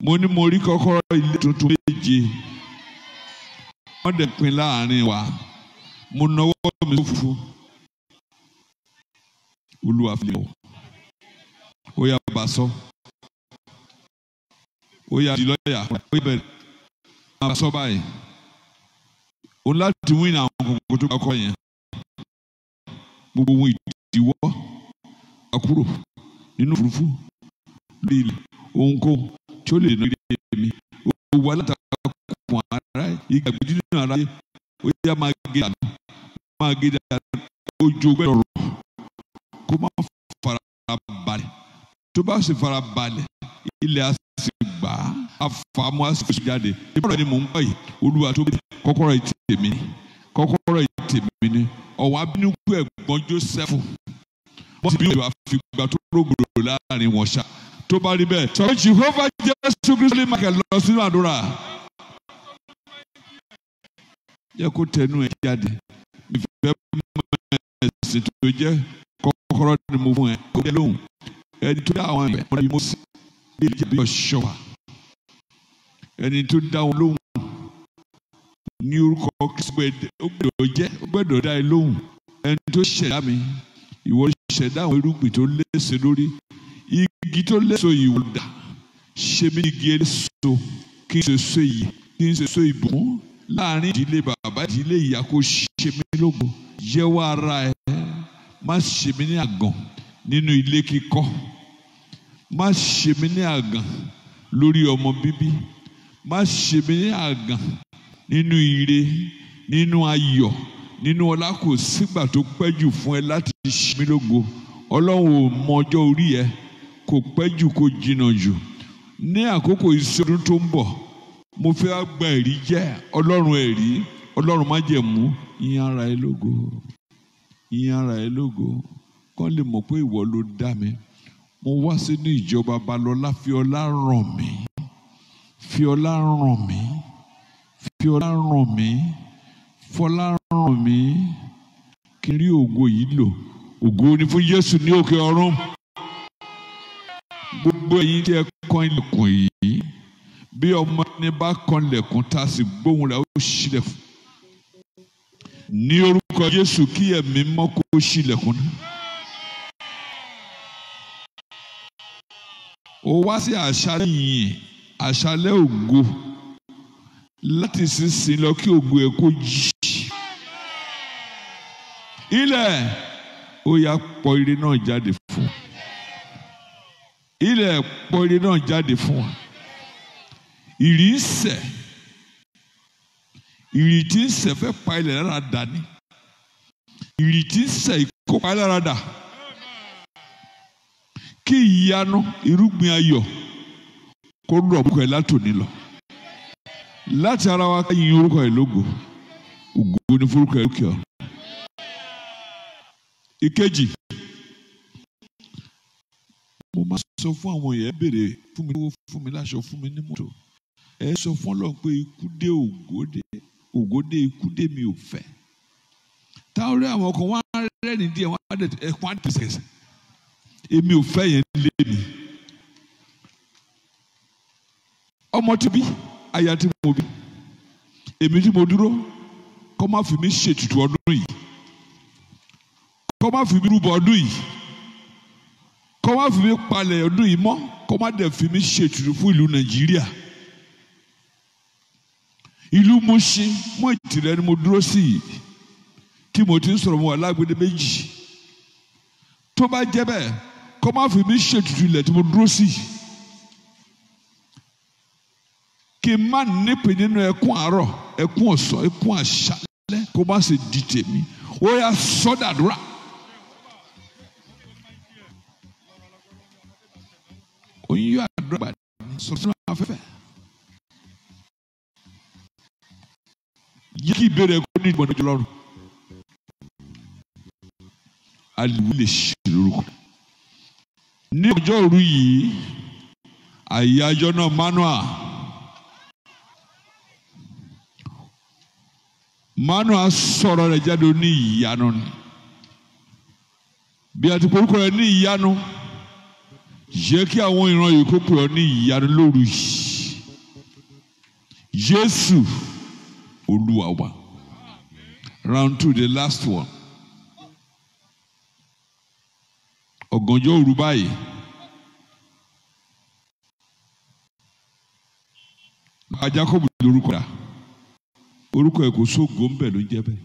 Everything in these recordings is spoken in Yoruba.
Mo ní mo rí kọ́kọ́rọ́ ilé tuntun 7. Wọ́n dẹ̀ pín láàrin wa. Mo nawọ́ mi sófurufú. Olúwa fi lè wọ̀. Ó yá bá sọ. Ó yá di lọ́yà. Ó yá bẹ̀rẹ̀. Máa sọ báyìí. Òun láti wí ní àwọn kòkòrò tó bá kọ́ yẹn. Gbogbo ohun ìdíwọ́ kúrò nínú òfurufú lórí ilẹ̀ ohunkóhun tí ó lè dènà ire mi. Gbogbo alátakùn ara ìgbàgbé nínú ara ó yá máa gé dànù. Máa gé dànù. Ojú gbẹ́dọ̀ rọ̀ kó má fara balẹ̀. Tó bá sì fara balẹ̀, ilẹ̀ á sì gbà á fà á mú á sì fi jáde. Ìbára ni mò ń gbọ́ yìí. Olúwa tó bí kọ́kọ́rọ́ yìí tèmi ni. Kọ́kọ́rọ́ yìí tèmi ni. Ọ̀wọ́n abínúkú ẹ̀gbọ́n Jósẹ́fù. Wọ́n sì bí ìwà fìgbà tó rògbòdò láàrin wọn ṣá. Tó bá rí bẹ́ẹ̀, sọ pé Jehovah Jésù Kristi Michael lọ sínú àdúrà. Jẹ́ kó tẹnu ẹ̀ jáde. Ìfẹ́ mọ ẹ̀sìn tó jẹ́ kọ́kọ́rọ́ ni mo fún ẹ. Kó jẹ́ lóhùn. Ẹni tó dá àwọn ẹ̀fẹ́ mọ́ra bí Mósè bí Èlíjà bí Ọ̀ṣọ́wà. Ẹni tó dá wọn lóhùn ní orúkọ Kristi ó gbọ́dọ̀ jẹ́ ó gbọ́dọ̀ dá ẹ lóhùn. Ẹni tó ṣẹ̀dá mi, ìwọ ṣẹ̀dá àwọn irúgbìn tó léso lórí. Igi tó léso ìwọ dà. Ṣe mí igi eléso kí n ṣe so ìyè, kí n ṣe so ìbùkún láàrin ìdílé bàbá ìdílé ìyá kó ṣe mí lógo. Jẹ́wọ́ ara ẹ, má ṣe mí ní àgàn nínú ilé kíkọ́. Má ṣe mí ní àgàn lórí ọmọ bíbí. Má ṣe mí ní àgàn nínú ire, nínú ayọ̀, nínú ọlá. Kò sígbà tó pẹ́ jù fún ẹ láti ṣe mí lógo. Ọlọ́run ò mọ ọjọ́ orí ẹ, kò pẹ́ jù kò jìnnà jù. Ní àkókò ìṣọdún tó ń bọ̀, mo fẹ́ gba ẹ̀rí jẹ́ Ọlọ́run ẹ̀rí, Ọlọ́run májẹ̀mú. Yìn ara ẹ lógo. Yìn ara ẹ lógo. Kán lè mọ̀ pé ìwọ ló dá mi. Mo wá sínú ìjọba Balọ́lá, fi ọlá ràn mí. Fi ọlá ràn mí. Fi ọlá ràn mí. Fọlá ràn mí. Kí n rí ògo yìí lò. Ògo ni fún Jésù ní òkè ọ̀run. Gbogbo ẹ̀yin tí ẹ kan ilẹ̀kùn yìí, bí ọmọ ẹni bá kan ilẹ̀kùn tá a sì gbóhùn rẹ̀ ó ṣílẹ̀kùn. Ní orúkọ Jésù kí ẹ̀mí mọ́ kó ṣílẹ̀kùn náà. Ó wá sí àṣálẹ́ yìnyín, àṣálẹ́ ògo. Láti sísìn lọ kí ògo ẹ kó jí. Ilẹ̀ ó yá pọ̀ ire náà jáde fún. Ilẹ̀ pọ̀ ire náà jáde fún wa. Ìrì ń sẹ̀, ìrì tí ń sẹ̀ fẹ́ pa ilẹ̀ lára dà ní. Ìrì tí ń sẹ̀ kó pa ilẹ̀ lára dà. Kí ìyanu irúgbìn ayọ̀ kó rọ̀ mọ́ ẹ látòní lọ. Láti ara wa ká yin orúkọ ẹ lógo. Ògo ni forúkọ ẹ lókè ọ̀run. Ìkejì, mo máa sọ fún àwọn èèyàn béèrè fún mi lówó, fún mi láṣọ, fún mi ní mọ́tò. Ẹ sọ fún Ọlọ́run pé ikú dé ògo dé, ògo dé ikú dé mi ò fẹ́. Táwọn ọ̀rẹ́ àwọn kan wọ́n á rẹ́rìn díẹ̀, wọ́n á dẹ̀ ẹ̀kún á tẹ̀sẹ̀. Èmi ò fẹ́ yẹn lé mi. Ọmọ tí bí, aya tí mo bí, èmi tí mo dúró, kọ́ má fi mí ṣètùtù ọdún yìí. Kọ́ má fi mí rúbọ ọdún yìí. Kọ́ má fi mí palẹ̀ ọdún yìí mọ́. Kọ́ má dẹ̀ fi mí ṣètùtù fún ìlú Nàìjíríà. Ìlú Mushin mọ́ ìtìrẹ ni mo dúró sí yìí. Tí mo ti ń sọ̀rọ̀ mo wà lágbede méjì. Tó bá jẹ́ bẹ́ẹ̀, kọ́ má fi mí ṣètùtù ilẹ̀ tí mo dúró sí yìí. Kí n má nípìn nínú ẹkún àárọ̀, ẹkún ọ̀sán, ẹkún àṣálẹ́, kó má ṣe di tèmi. Ó yá sọ́dàdúrà. Oyin yóò àdúrà gbà ní sọ sínú afẹ́fẹ́. Yẹ kí ìbéèrè kó ní ìgbọ̀n lójú Ọlọ́run. Aliwu lè ṣe lórúkọ. Ní ọjọ́ òru yìí, àyájọ́ náà Manuel. Manuel sọ̀rọ̀ rẹ̀ jáde ní ìyanu ni. Bí a ti porúkọ rẹ̀ ní ìyanu, jẹ́ kí àwọn ìran yìí kó pè ọ́ ní ìyanu lóru yìí. Jésù Olúwa wa. Round two, the last one. Ọ̀gànjọ́ òru báyìí. Bàbá Jacob lórúkọ dà. Orúkọ ẹ̀ kò sóògùn ń bẹ̀ ló ń jẹ́ bẹ́ẹ̀.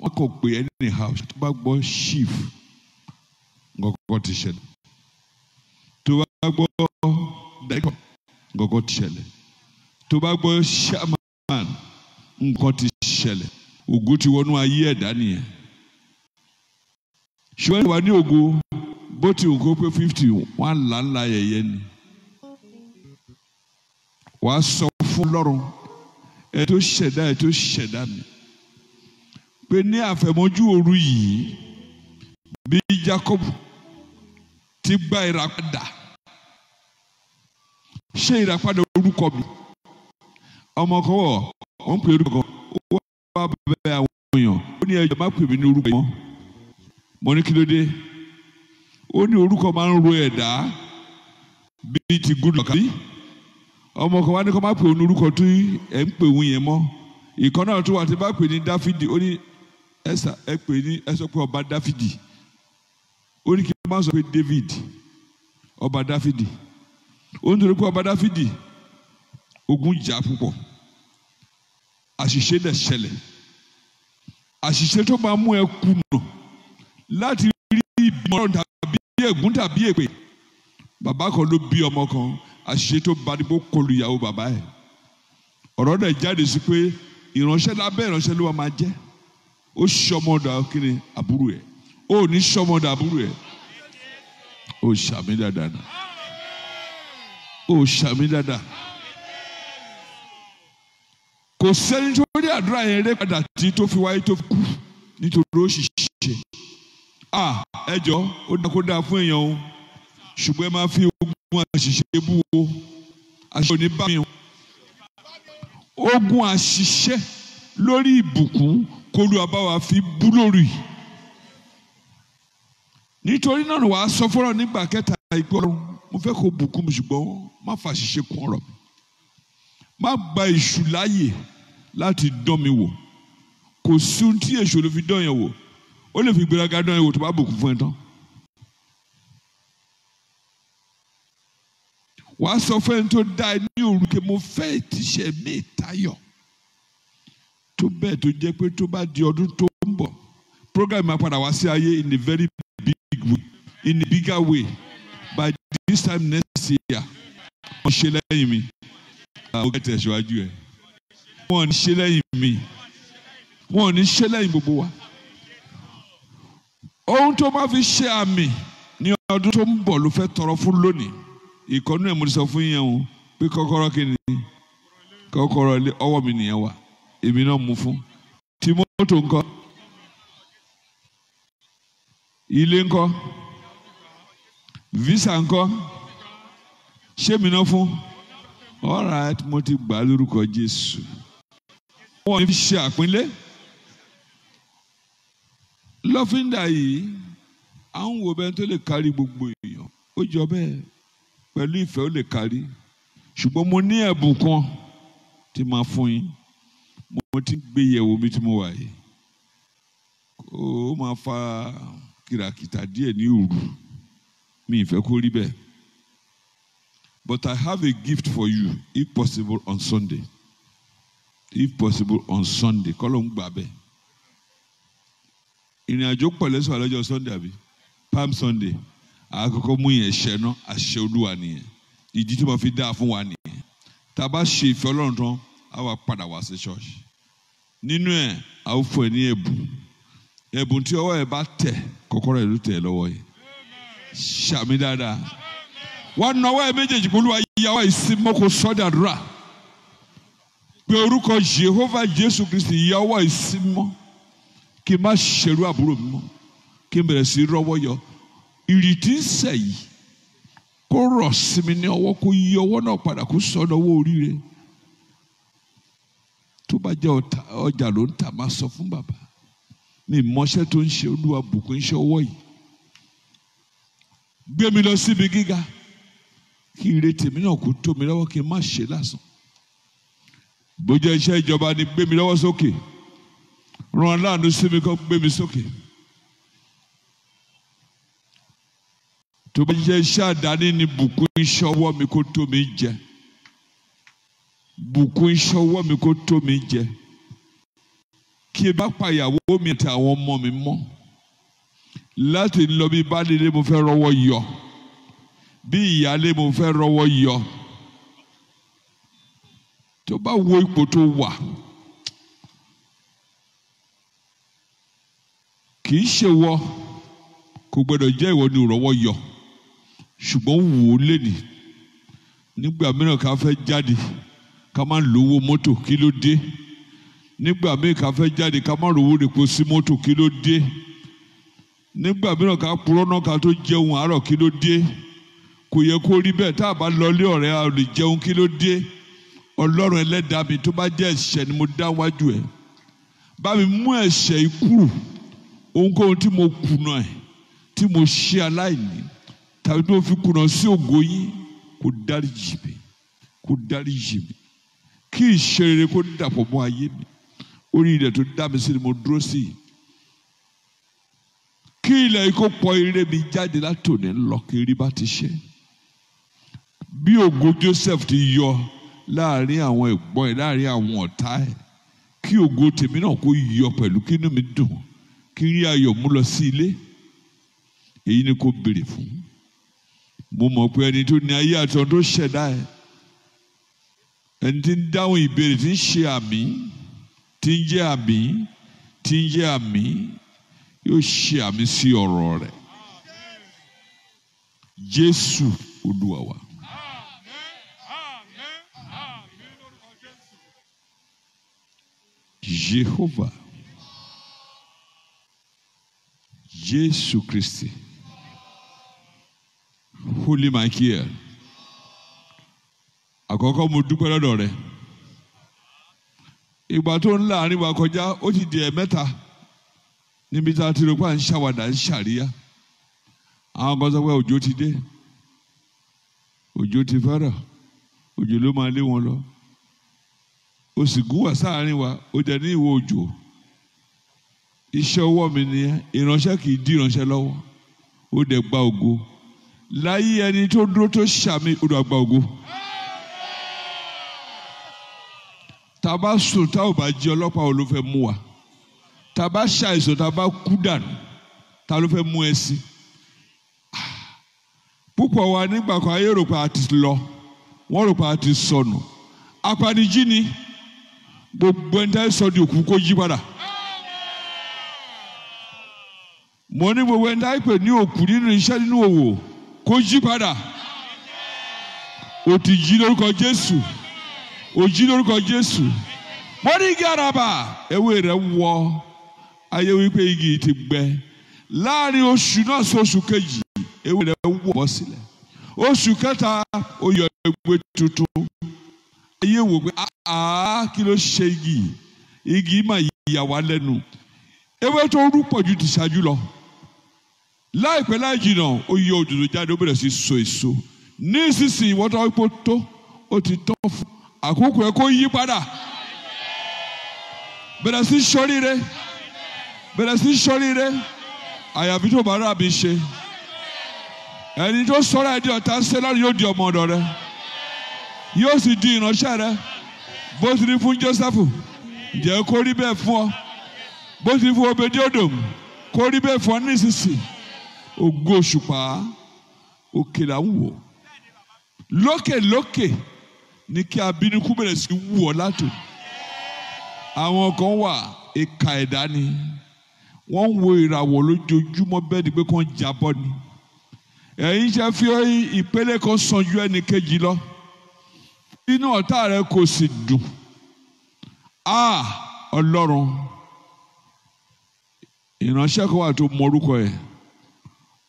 Wọ́n kàn pé anyhow tó bá gbọ́ chief nǹkan ti ṣẹlẹ̀. Tó bá gbọ́ director nǹkan ti ṣẹlẹ̀. Tó bá gbọ́ chairman nǹkan ti ṣẹlẹ̀. Ògo ti wọnú ayé ẹ̀dá nìyẹn. Ṣùgbọ́n ìwà ní ògo bó ti wù kó pé 50 wọ́n á là ńlá yẹ̀yẹ́ ni. Wàá sọ fún Ọlọ́run ẹ tó ṣẹ̀dá ẹ tó ṣẹ̀dá mi pé ní àfẹ̀mọ́jú òru yìí bí Jacob ti gba ìràpadà, ṣé ìràpadà orúkọ mi? Ọmọ kan wọ̀ wọ́n ń pè orúkọ kan, ó wá bẹ àwọn èèyàn, ó ní ẹjọ́ má pè mí ní orúkọ yìí mọ́. Mo ní kí ló dé? Ó ní orúkọ máa ń ro ẹ̀dá bíi ti Goodluck àbí? Ọmọ kan wá ní kó má pè òun orúkọ tó ẹ̀ ń pè òun yẹn mọ́. Ìkan náà tó wà tí bá pè ní Dáfídì, ó ní ẹsà ẹ pè ní ẹ sọ pé ọba Dáfídì. Ó ní kí n má sọ pé David, ọba Dáfídì. Ó ń torí pé ọba Dáfídì ogun jà púpọ̀. Àṣìṣe dẹ̀ ṣẹlẹ̀. Àṣìṣe tó máa mú ẹ kùnà láti rí ìbímọ tàbí ègún tàbí èpè. Bàbá kan ló bí ọmọ kan, àṣìṣe tó bá ní kó kọlu ìyàwó bàbá ẹ̀. Ọ̀rọ̀ dẹ̀ jáde sí pé ìránṣẹ́ lábẹ́ ìránṣẹ́ ló wà máa jẹ́. Ó ṣọmọdà kíni àbúrò ẹ̀. Ó ní ṣọmọdà àbúrò ẹ̀. Ó ṣàmì dáadáa náà. Ó ṣàmì dáadáa. Kò sẹ́ni tó rí àdúrà yẹn ré padà tí tó fi wáyé tó fi kú nítorí ó ṣìṣe. Ẹ jọ ó dáa kó dáa fún èèyàn o, ṣùgbọ́n ẹ máa fi ogun àṣìṣe bú o. Àṣìṣe ò ní bá mi o. Ogun àṣìṣe lórí ìbùkún k'Olúwa bá wa fi bú lórí. Nítorí náà wàá sọ fọ́rọ̀ nígbà kẹta ìpè Ọlọ́run, mo fẹ́ kó bùkún mi ṣùgbọ́n má fa àṣìṣe kún ọ̀rọ̀ mi. Má gba èṣù láàyè láti dán mi wò. Kò sí ohun tí èṣù lè fi dán yẹn wò. Ó lè fi ìgbéraga dán yẹn wò tó bá bùkún fún ẹ tán. Wàá sọ fún ẹni tó dá ẹ ní òru pé mo fẹ́ ìtìṣẹ́ mi tayọ̀. Tó bẹ́ẹ̀ tó jẹ́ pé tó bá di ọdún tó ń bọ̀, program máa padà wá sí ayé in a very big way, in a bigger way. By this time next year, wọ́n ṣe lẹ́yìn mi. Àwọn kẹtẹ̀ ṣíwájú ẹ̀. Wọ́n ní ṣe lẹ́yìn mi. Wọ́n ní ṣe lẹ́yìn gbogbo wa. Ohun tó máa fi ṣe àmì ní ọdún tó ń bọ̀ ló fẹ́ tọrọ fún lónìí. Ìkọ́nú ẹ̀ mo ti sọ fún yín o pé kọ́kọ́rọ́ kí ni? Kọ́kọ́rọ́ ilé ọwọ́ mi nìyẹn wà. Èmi náà mú fún. Tí mọ́tò ńkọ́? Ilé ńkọ́? Visa ńkọ́? Ṣé mi náà fún? All right, mo ti gbà lórúkọ Jésù. Wọ́n ní fi ṣe àpínlẹ̀. Lọ́fíńdà yìí, à ń wo bẹ́ẹ̀ tó lè kárí gbogbo èèyàn. Ó jọ bẹ́ẹ̀ pẹ̀lú ìfẹ́ ó lè kárí. Ṣùgbọ́n mo ní ẹ̀bùn kan tí màá fún yín. Mo ti gbé yẹ̀wò mi tí mo wà yìí. Ó máa fa kìràkìtà díẹ̀ ní òru. Mi ì fẹ́ kó rí bẹ́ẹ̀. But I have a gift for you, if possible, on Sunday. If possible, on Sunday. Kọ́lọ̀ ń gbà bẹ́ẹ̀. Ìrìn àjò pọ̀ lẹ́sọ̀ lọ́jọ́ Sunday àbí? Palm Sunday. Àkọ́kọ́ mú yẹn ṣẹ ná, àṣẹ Olúwa nìyẹn. Ìdí tí mo fi dáa fún wa nìyẹn. Tá a bá ṣe ìfẹ́ Ọlọ́run tán, a wá padà wá sí church. Nínú ẹ̀, a ó fún ẹ ní ẹ̀bùn. Ẹ̀bùn tí ọwọ́ ẹ bá tẹ̀, kọ́kọ́rọ́ ẹ̀ ló tẹ̀ lọ́wọ́ yẹn. Ṣàmì dáadáa. Wọ́n náwó ẹ méjèèjì pé Olúwa yà wá ìsinmi kò sọ́dàdúrà. Pé orúkọ Jehovah Jésù Kristi yà wá ìsinmi kí n má ṣerú àbúrò mi mọ́, kí n bẹ̀rẹ̀ sí rọ́wọ́ yọ. Ìrètí ń sẹ̀ yìí kó rọ̀ sí mi ní ọwọ́, kó yí ọwọ́ náà padà kó sọ́dọ̀ owó oríire. Tó bá jẹ́ ọjà ló ń tà, máa sọ fún bàbá. Mi mọṣẹ́ tó ń ṣe, Olúwa bùkún iṣẹ́ ọwọ́ yìí. Gbé mi lọ síbi gíga. Kí ire tèmi náà kó tó mi lọ́wọ́ kí n má ṣe lásán. Bó jẹ́ iṣẹ́ ìjọba ni, gbé mi lọ́wọ́ sókè. Rán aláàánú sí mi kó gbé mi sókè. Tó bá jẹ́ iṣẹ́ àdáni ni, bùkún iṣẹ́ ọwọ́ mi kó tó mi jẹ. Bùkún iṣẹ́ ọwọ́ mi kó tó mi jẹ. Kí ẹ bá pa ìyàwó mi àti àwọn ọmọ mi mọ́. Láti lọ bí baálé mo fẹ́ rọ́wọ́ yọ. Bí ìyálé mo fẹ́ rọ́wọ́ yọ. Tó bá wo ipò tó wà, kì í ṣe wọ, kò gbọdọ̀ jẹ́ ìwọ ni ìrọ́wọ́ yọ. Ṣùgbọ́n wò ó lénìí. Nígbà mìíràn ká fẹ́ jáde, ká má lówó mọ́tò, kí ló dé? Nígbà mìíràn ká fẹ́ jáde, ká má rówó repo sí mọ́tò, kí ló dé? Nígbà mìíràn ká purọ́ náà ká tó jẹun àárọ̀, kí ló dé? Kò yẹ kó rí bẹ́ẹ̀. Tá a bá lọ ilé ọ̀rẹ́ a lè jẹun, kí ló dé? Ọlọ́run ẹlẹ́dàá mi, tó bá jẹ́ ẹ̀ṣẹ̀ ni mo dá wájú ẹ̀, bá mi mú ẹ̀ṣẹ̀ yìí kúrò. Ohunkóhun tí mo kùnà ẹ̀, tí mo ṣe aláìní, tàbí tí mo fi kùnà sí ògo yín, kó dáríjì mi, kó dáríjì mi. Kí ìṣerere kó dàpọ̀ mọ́ ayé mi. Orí ilẹ̀ tó dá mi sí ni mo dúró sí yìí. Kí ilẹ̀ yìí kó pọ̀ ire mi jáde látòní lọ, kí rí bá ti ṣe. Bí ògo Joseph ti yọ láàrin àwọn ẹ̀gbọ́n ẹ̀, láàrin àwọn ọ̀tá ẹ̀, kí ògo tèmi náà kó yọ pẹ̀lú, kí inú mi dùn, kí rí ayọ̀ mú lọ sí ilé. Èyí ni kò béèrè fún. Mo mọ̀ pé ẹni tó ní ayé àti ọ̀run tó ṣẹ̀dá ẹ̀, ẹni tí ń dáhùn ìbéèrè, tí ń ṣe àmì, tí ń jẹ́ àmì, tí ń jẹ́ àmì, yóò ṣe àmì sí ọ̀rọ̀ rẹ̀. Jésù Olúwa wa. Jehovah, Jésù Kristi, Holy Michael, àkọ́kọ́ mo dúpẹ́ lọ́dọ̀ rẹ. Ìgbà tó ń láàrin wa kọjá, ó ti di ẹ̀mẹ́ta níbi tá a ti rò pé à ń ṣàwàdà, ń ṣàríyá. Àwọn kan sọ pé òjò ti dé, òjò ti fẹ́ràn, òjò ló máa lé wọn lọ. O sì gún wá sáàrin wa, ó jẹ ní ìwọ òjò. Iṣẹ́ ọwọ́ mi nìyẹn, ìránṣẹ́ kì í dí ìránṣẹ́ lọ́wọ́. Ó dẹ̀ gba ògo. Láyé ẹni tó dúró tó ṣàmì, ó dẹ̀ gba ògo. Tá a bá sùn tá ò bá jí, ọlọ́pàá wo ló fẹ́ mú wa? Tá a bá ṣàìsàn, tá a bá kú dànù, ta ló fẹ́ mú ẹ sí? Púpọ̀ wa nígbà kan ayé rò pé a ti lọ, wọ́n rò pé a ti sọnù. Apanijí ni. Gbogbo ẹni tá sọ di òkú kó yí padà. Mo ní gbogbo ẹni tá pè ní òkú nínú iṣẹ́, nínú òwò, kó yí padà. O ti jí lórúkọ Jésù. O jí lórúkọ Jésù. Mo ní igi àràbà, ewé rẹ̀ wọ. Ayé wípé igi ti gbẹ. Láàrin oṣù náà sí oṣù kejì, ewé rẹ̀ wọ̀ bọ́ sílẹ̀. Oṣù kẹta, ó yọ ewé tuntun. Ayé wò pé àá, kí ló ṣe igi? Igi mà yà wá lẹ́nu. Ewé tó rú pọ̀ ju ti ṣáájú lọ. Láìpẹ́ láì jìnnà, ó yọ òdòdó jáde, ó bẹ̀rẹ̀ sí so èso. Nísinsìnyí, wọ́n tọ́ ipò tó, ó ti tọ́ fún àkókò ẹ̀ kó yí padà. Bẹ̀rẹ̀ sí ṣoríire. Bẹ̀rẹ̀ sí ṣoríire. Àyàfi tó bá rà mí ṣe. Ẹni tó sọ̀rọ̀ ẹ̀ di ọ̀tá ṣe lọ́rùn yóò di ọmọ ọ̀dọ̀ rẹ. Yóò sì di ìránṣẹ́ rẹ. Bó ti rí fún Jósẹ́fù, jẹ́ kó rí bẹ́ẹ̀ fún ọ. Bó ti rí fún Obedi-Edom, kó rí bẹ́ẹ̀ fún ọ nísinsìnyí. Ògo òṣùpá, òkè là ń wò. Lókè lókè ní kí abínúkú bẹ̀rẹ̀ sí wù ọ́ látò. Àwọn kan wà, ìka ẹ̀dá ni. Wọ́n ń wo ìràwọ̀ lójoojúmọ́ bẹ́ẹ̀ ni pé kàn jábọ́ ni. Ẹ̀yin ṣe fi ìpele kan sàn ju ẹnì kejì lọ. Inú ọ̀tá rẹ kò sì dùn. Ah, Ọlọ́run, ìránṣẹ́ kan wà tó mọ orúkọ ẹ̀,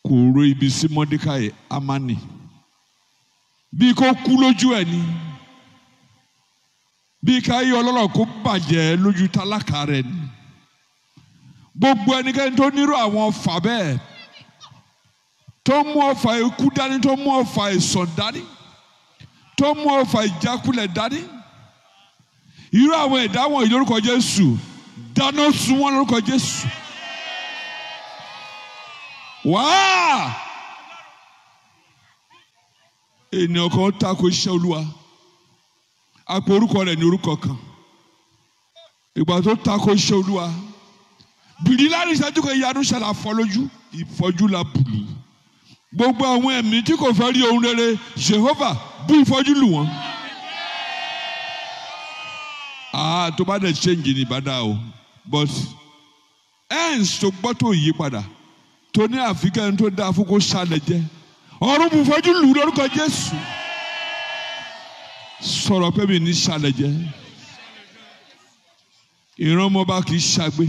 kò ro ibi sí Mọ́dékáì, Ámánì. Bí kò kú lójú ẹ̀ ni. Bí káyé ọlọ́rọ̀ kó bàjẹ́ lójú tálákà rẹ̀ ni. Gbogbo ẹnikẹ́ni tó nírò àwọn ọfà bẹ́ẹ̀, tó mú ọfà ikú dání, tó mú ọfà ìsàn dání, tó mú ọfà ìjákulẹ̀ dání, Irú àwọn ẹ̀dá wọ̀nyí lórúkọ Jésù, dáná sun wọ́n lórúkọ Jésù. Wáá! Ènìyàn kan tako iṣẹ́ Olúwa. A pe orúkọ rẹ̀ ní orúkọ kan. Ìgbà tó tako iṣẹ́ Olúwa, bìrì láàrin ìṣẹ́jú kan ìyanu ṣẹlẹ̀ àfọlójú, ìfọ́jú la bùlù. Gbogbo àwọn ẹ̀mí tí kò fẹ́ rí ohun rere, Jehovah bú ìfọ́jú lù wọ́n. Ah, tó bá dẹ̀ change ní ìbádá o, but ends tó gbọ́ tó yí padà, tó ní àfikẹ́ tó dáa fún kó ṣàlẹ̀ jẹ́. Ọ̀run bù ìfọ́jú lù lórúkọ Jésù. Sọ̀rọ̀ pé mi ní ṣàlẹ̀ jẹ́. Ìran ọmọba kì í ṣàgbé.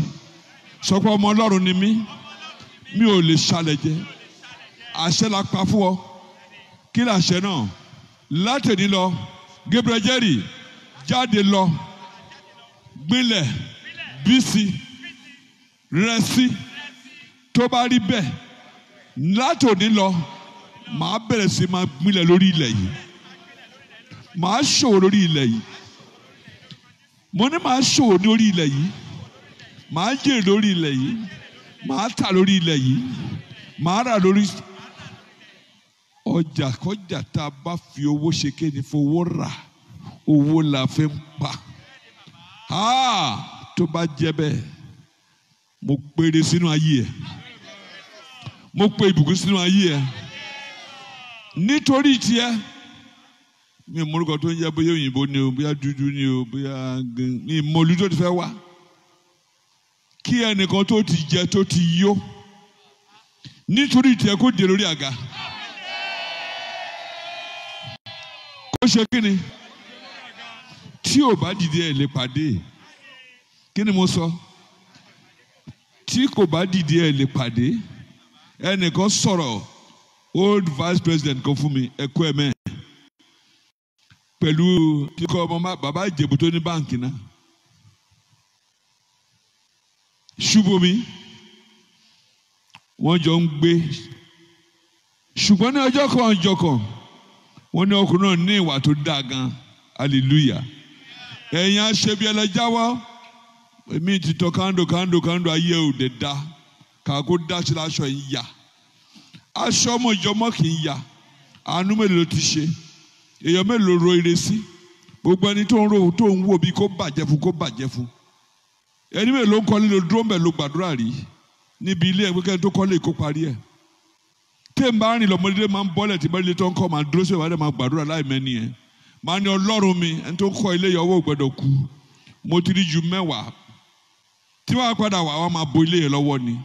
Sọ pé ọmọ Ọlọ́run ni mí, mi ò lè ṣàlẹ̀ jẹ́. Àṣẹ la pa fún ọ. Kí làṣẹ náà? Látẹ̀ní lọ, Gabriel Jerry jáde lọ, gbinlẹ̀, bísí, rẹsí. Tó bá rí bẹ́ẹ̀, látòní lọ, màá bẹ̀rẹ̀ sí máa gbinlẹ̀ lórí ilẹ̀ yìí. Màá ṣòwò lórí ilẹ̀ yìí. Mo ní màá ṣòwò lórí ilẹ̀ yìí. Màá jèrè lórí ilẹ̀ yìí. Màá tà lórí ilẹ̀ yìí. Màá rà lórí ọjà kọjá tá a bá fi owó ṣe kéde fowó rà, owó la fi ń pa. Tó bá jẹ́ bẹ́ẹ̀, mo pèrè sínú ayé ẹ̀, mo pe ìbùkún sínú ayé ẹ̀ nítorí tiẹ̀. Mi ò mọ̀rúkọ tó ń jẹ́, bóyá òyìnbó ni o, bóyá dúdú ni o, bóyá mi ò mọ̀lú tó ti fẹ́ wá. Kí ẹnìkan tó ti jẹ tó ti yó nítorí tiẹ̀ kó dé lórí àga. Kó ṣe kí ni? Tí ò bá dìde ẹ̀ lè pàdé. Kí ni mo sọ? Tí kò bá dìde ẹ̀ lè pàdé. Ẹnìkan sọ̀rọ̀ old vice president kan fún mi, ẹ̀kọ́ ẹ̀ mẹ́ẹ̀. Pẹ̀lú kíkọ́ ọmọ bàbá Ìjẹ̀bú tó ní báǹkì náà. Ṣùbọ́mi, wọ́n jọ ń gbé. Ṣùgbọ́n ní ọjọ́ kan ọjọ́ kan, wọ́n ní ọkùnrin náà ní ìwà tó dáa gan. Hallelujah. Ẹ̀yin aṣebi ẹlẹ́jáwọ́, èmi ti tọ́ kándò kándò kándò ayé ò dé dá. Kàkó dáṣẹ́ láṣọ yìí yá. Aṣọ ọmọ ìjọmọ́ kì í yá. Àánú mélòó ló ti ṣe? Èèyàn mélòó ro ire sí? Gbogbo ẹni tó ń ro tó ń wò bí kó bàjẹ́ fún kó bàjẹ́ fún. Ẹni mélòó ló ń kọ́lé ló dúró mbẹ̀ ló gbàdúrà rí níbi ilé ẹgbẹ́ kẹ́ni tó kọ́lé kó parí ẹ̀. Tẹ́ ń bá rìn lọ́mọdé máa ń bọ́lẹ̀ tí bọ́lẹ̀ tó ń kọ́ máa dúró sí ìwádìí máa gbàdúrà láì mẹ́ni ẹ̀. Máa ní Ọlọ́run mi ẹni tó ń kọ́ ilé yọwọ́ gbọ́dọ̀ kú. Mo ti rí ju mẹ́wàá. Tí wàá padà wà wọ́n máa bo ilé yẹn lọ́wọ́ ni.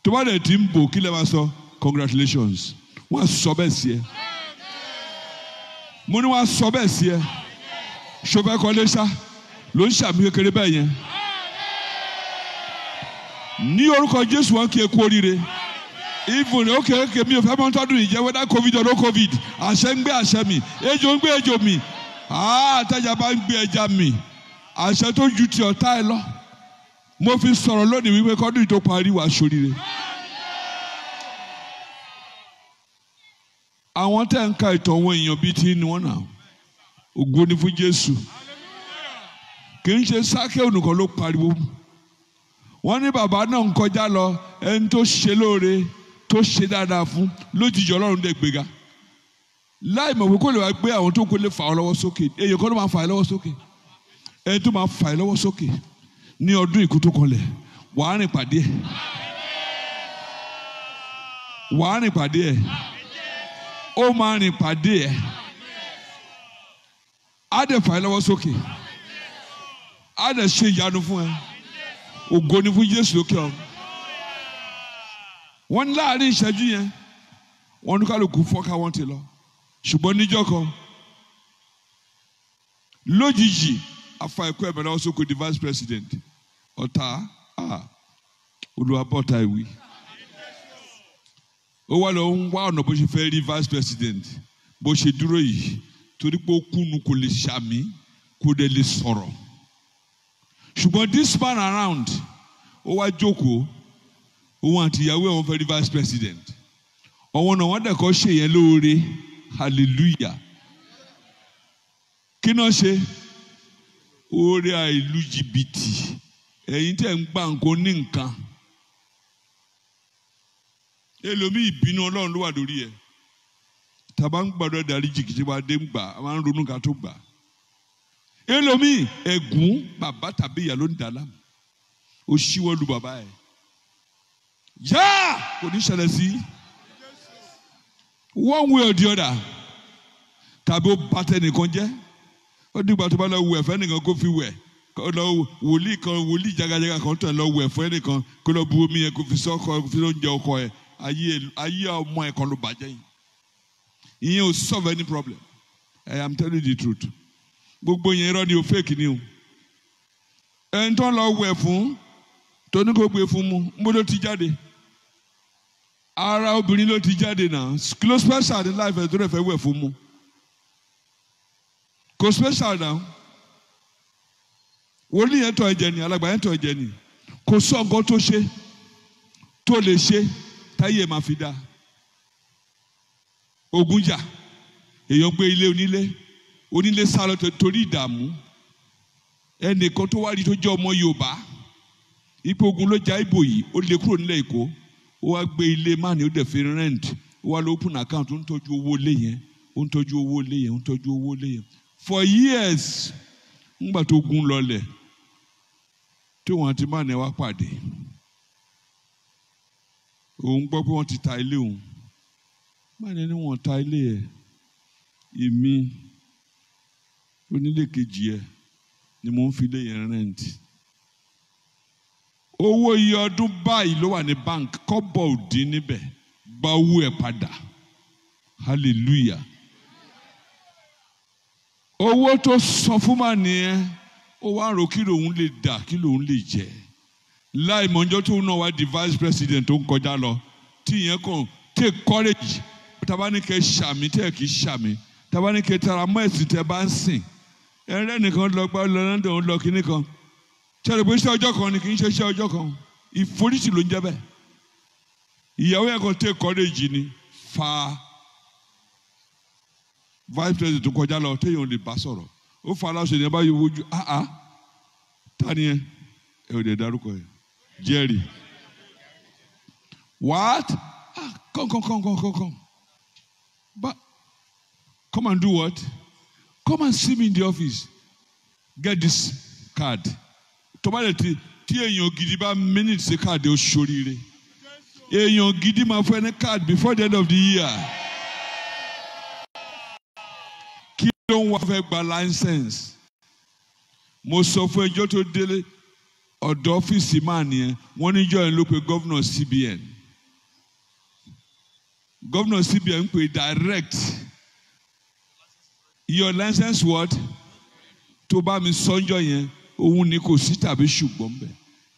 Tó bá dẹ̀ ti ń bò kí lè máa sọ congratulations. Wọ́n á sọ bẹ́ẹ̀ sí ẹ. Mo ní wọ́n á sọ bẹ́ẹ̀ sí ẹ. Ṣọfẹ́ kọ́lé ṣá ló ń ṣàmì kékeré bẹ́ẹ̀ yẹn. Ní orúkọ Jésù wọn kì í kú oríire. Even okay okay mi ò fẹ́ mọ́ tọ́dún yìí jẹ́ whether covid or no covid. Àṣẹ ń gbé àṣẹ mi, ejò ń gbé ejò mi. Àtẹ̀jà bá ń gbé ẹja mi. Àṣẹ tó ju ti ọ̀tá ẹ lọ. Mo fi sọ̀rọ̀ lónìí wípé kọ́dún yìí tó parí wàá ṣoríire. Àwọn tẹ́ ń ka ìtàn àwọn èèyàn bíi ti ní wọ́n náà. Ògo ni fún Jésù. Kì í ṣe Sákéù nìkan ló pariwo. Wọ́n ní bàbá náà ń kọjá lọ, ẹni tó ṣe lóore tó ṣe dáadáa fún lójijì Ọlọ́run dẹ̀ gbéga. Láì mọ̀ pé kó lè wá gbé àwọn tó kó lè fà ọ́ lọ́wọ́ sókè. Èèyàn kan ló máa fà ẹ́ lọ́wọ́ sókè. Ẹni tó máa fà ẹ́ lọ́wọ́ sókè ní ọdún ìkú tó kanlẹ̀, wàá rìn pàdé ẹ̀. Wàá rìn pàdé ẹ̀. Ó máa rìn pàdé ẹ̀. Á dẹ̀ fà ẹ́ lọ́wọ́ sókè. Á dẹ̀ ṣe ìyanu fún ẹ. Ògo ni fún Jésù lókè ọ̀run. Wọ́n ní láàrin ìṣẹ́jú yẹn, wọ́n ní kálukú fọ́ká wọ́n ti lọ. Ṣùgbọ́n níjọ́ kan, lójijì, afa ẹ̀kọ́ ẹ̀mẹ́ lọ́wọ́ sókè di vice president. Ọ̀tá Olúwabọ̀tá ìwí. Ó wá lọ ń wá ọ̀nà bó ṣe fẹ́ rí vice president bó ṣe dúró yìí torí pé ó kúnnu kò lè ṣàmì kò dẹ̀ lè sọ̀rọ̀. Ṣùgbọ́n this man around, ó wá jókòó, òun àti ìyàwó ẹ̀ wọ́n fẹ́ rí vice president. Ọ̀wọ́n náà wọ́n dẹ̀kọ́ ṣe yẹn lóore, hallelujah. Kí náà ṣe? Oore àìlú jìbìtì. Ẹ̀yin tẹ̀ ń gbà nǹkan ní nǹkan. Ẹlòmíì ìbínú Ọlọ́run ló wà lórí ẹ̀. Tàbá ń gbàdúrà dárí jìkìtì wa dé ń gbà, a máa ń ronú ká tó gbà. Ẹlòmíì ẹ̀gún bàbá tàbí ìyá ló ń dà láàmú. Ó ṣíwọ́ lu bàbá ẹ̀. Yáà kò ní ṣẹlẹ̀ sí. One way or the other. Tàbí ó bá tẹnìkan jẹ́. Ó dìgbà tó bá lọ wẹ̀ fẹ́ nìkan kó fi wẹ̀. Kó lọ wòlíì kan wòlíì jagajaga kan tẹ̀ lọ wẹ̀ fún ẹnìkan kó lọ bu omi yẹn kó fi sọ́kọ kó fi oúnjẹ ọkọ ẹ̀. Ayé ọmọ ẹ̀ kan ló bàjẹ́ yìí. Ìyẹn ò solve any problem. I am telling you the truth. Gbogbo yẹn irọ́ ni o, fake ni o. Ẹni tó ń lọ wẹ̀ fún tó ní kó gbé fún mu, ń bó ló ti jáde. Ara obìnrin ló ti jáde náà. Kí ló special ní life ẹ̀ tó rẹ̀ fẹ́ wẹ̀ fún mu? Kò special náà. Wòlíì yẹn tọ̀ ẹ̀jẹ̀ ni, alàgbà yẹn tọ̀ ẹ̀jẹ̀ ni. Kò sọ nǹkan tó ṣe tó lè ṣe táyé máa fi dá. Ogun jà, èèyàn gbé ilé onílé, onílé sá lọ torí ìdààmú. Ẹnìkan tó wá rí tó jẹ́ ọmọ Yorùbá, ipò ogun ló ja ìbò yìí, ó lè kúrò nílẹ̀ Èkó, ó wá gbé ilé mánì, ó dẹ̀ fi rent, ó wá lọ open account, ó ń tọ́jú owó ilé yẹn, ó ń tọ́jú owó ilé yẹn, ó ń tọ́jú owó ilé yẹn. For years, ńgbà tó gun lọlẹ̀, tí wọ́n ti mánì wá pàdé, òun gbọ́ pé wọ́n ti ta ilé òun. Mánì ni wọ́n ta ilé ẹ̀, èmi onílé kejì ẹ̀ ni mò ń fi ilé yẹn rent. Owó iye ọdún báyìí ló wà ní bank, kọ́bọ̀ ò dín níbẹ̀, gba owó ẹ̀ padà. Hallelujah. Owó tó san fún màní ẹ, ó wá rò kí lòun lè dà, kí lòun lè jẹ. Láì mọ̀jọ́ tó náà wá di vice president tó ń kọjá lọ, tí ìyẹn kàn take courage. Tàbá ní kẹ́ ṣàmì tẹ́ kì í ṣàmì, tàbá ní kẹ́ tara mọ́ ẹ̀sìn tẹ́ bá ń sìn. Ẹrẹ́ nìkan lọ gbá lọ London lọ kíní kan. Ṣé pé iṣẹ́ ọjọ́ kan ni kì í ṣe iṣẹ́ ọjọ́ kan. Ìforíṣi ló ń jẹ́ bẹ́ẹ̀. Ìyàwó yẹn kan take courage ni fa vice president tó kọjá lọ téèyàn lè bá sọ̀rọ̀. Ó fa aláṣọ ìyẹn bá yọ wojú áá. Ta ni ẹ? Ẹ ò lè dárúkọ ẹ. Jerry. What? Ah, come, come, come, come, come, come. But come and do what? Come and see me in the office. Get this card. Tó bá lè ti tí èèyàn gidi bá minute sí káàdì ó ṣoríire. Èèyàn gidi máa fún ẹ ní card before the end of the year. Kí ló ń wá fẹ́ gba license? Mo sọ fún ẹjọ́ tó délé ọ̀dọ̀ ọ́fíìsì máa nìyẹn. Wọ́n níjọ́ yẹn ló pe gọ́vnà CBN. Gọ́vnà CBN ń pè direct. Your license what? Tó bá mi sọ́njọ́ yẹn, òun ni kò sí tàbí ṣùgbọ́n bẹ́ẹ̀.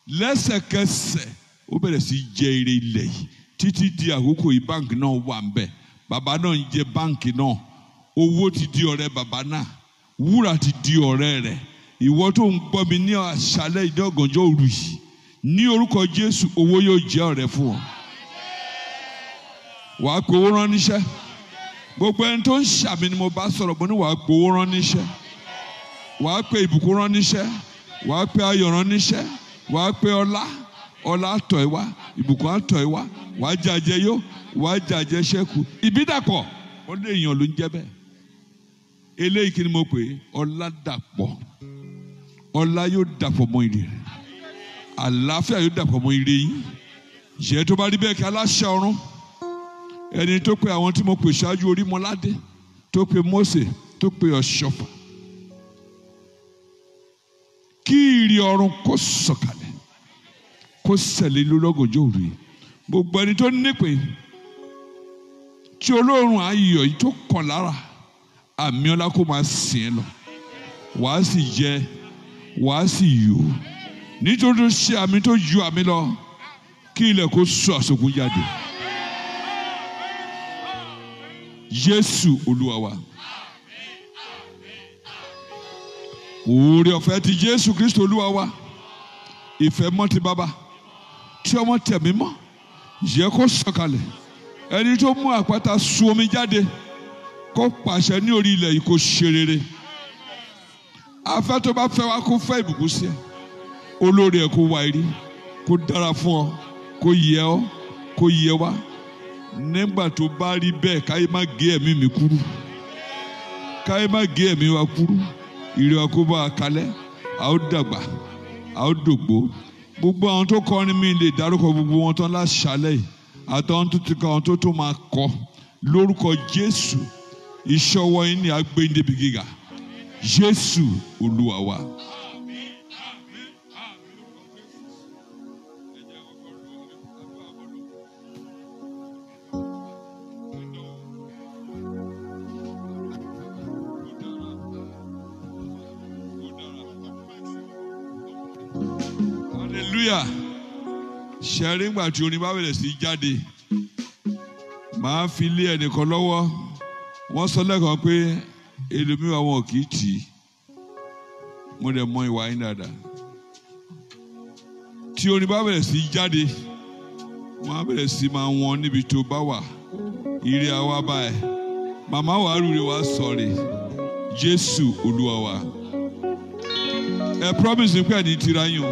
Lẹ́sẹ̀kẹsẹ̀ ó bẹ̀rẹ̀ sí jẹ ire ilẹ̀ yìí títí di àkókò yìí báǹkì náà wà ń bẹ̀. Bàbá náà ń jẹ báǹkì náà. Owó ti di ọ̀rẹ́ bàbá náà. Wúrà ti di ọ̀rẹ́ rẹ̀. Ìwọ tó ń gbọ́ mi ní àṣálẹ́ ìdọ́gànjọ́ òru yìí, ní orúkọ Jésù owó yóò jẹ́ ọ̀rẹ́ fún ọ. Wàá gbowó rán níṣẹ́. Gbogbo ẹni tó ń ṣàmì ni mo bá sọ̀rọ̀, mo ní wàá gbowó rán níṣẹ́. Wàá pe ìbùkún rán níṣẹ́. Wàá pe ayọ̀ rán níṣẹ́. Wàá pe ọlá. Ọlá tọ̀ ẹ́ wá. Ìbùkún á tọ̀ ẹ́ wá. Wàá jàjẹ yó. Wàá jàjẹ ṣẹ́kù. Ìbídàpọ̀. Ó lé èèyàn ló ń jẹ́ bẹ́ẹ̀. Eléyìí kí ni mo pè é? Ọlá dàpọ̀. Ọlá yóò dàpọ̀ mọ́ ire rẹ̀. Àlàáfíà yóò dàpọ̀ mọ́ ire yín. Ìṣẹ́ tó bá rí bẹ́ẹ̀ kí aláṣẹ ọ̀run. Ẹni tó pe àwọn tí mo pè ṣáájú Orímọládé, tó pe Mósè, tó pe Ọ̀ṣọ́fà. Kí ìrì ọ̀run kó sọ̀kalẹ̀, kó sẹ̀lẹ̀ lọ́gànjọ́ òru yìí. Gbogbo ẹni tó nípè tí olóòórùn ayọ̀ yìí tó kàn lára, àmì ọlá kó máa sìn ẹ́ lọ. Wàá sì jẹ, wàá sì yò. Nítorí tó ṣe àmì tó ju àmì lọ, kí ilẹ̀ kó sọ àsokún jáde. Jésù Olúwa wa. Oore ọ̀fẹ́ ti Jésù Kristo Olúwa wa. Ìfẹ́ mọ́ ti Baba, tí ọmọ tẹ̀mí mọ́, yẹ kó sọ̀kalẹ̀. Ẹni tó mú àpáta sun omi jáde, kó pàṣẹ ní orí ilẹ̀ yìí kó ṣe rere. Afẹ́ tó bá fẹ́ wá kó fẹ́ ìbùkún sí ẹ. Olórí ẹ kó wá irí, kó dára fún ọ, kó yẹ ọ, kó yẹ wá. Nígbà tó bá rí bẹ́ẹ̀, káyé má gé ẹ̀mí mi kúrú. Káyé má gé ẹ̀mí wa kúrú. Ìrè wa kó bá a kalẹ̀, a ó dàgbà, a ó dògbó. Gbogbo àwọn tó kọrin mi lè dárúkọ gbogbo wọn tán láṣálẹ̀ yìí. Àtàwọn tó ti kọ àwọn tó tó máa kọ. Lórúkọ Jésù, ìṣọwọ́ yín ni a gbé yín débi gíga. Jésù Olúwa wa. Hallelujah. Ṣẹ̀rí ńgbà tí orin bá bẹ̀rẹ̀ sí jáde, màá fi lé ẹnìkan lọ́wọ́. Wọ́n sọ lẹ́kọ̀ọ́ pé ẹlòmíràn wọn kì í tì í. Mo dẹ̀ mọ ìwà yín dáadáa. Tí orin bá bẹ̀rẹ̀ sí jáde, wọ́n á bẹ̀rẹ̀ sí máa wọ́n níbi tó bá wà. Ire àwa bá ẹ̀. Màmá wàá rúre wàá sọ̀rè. Jésù Olúwa wa. Ẹ promise pé ẹni tira yín o.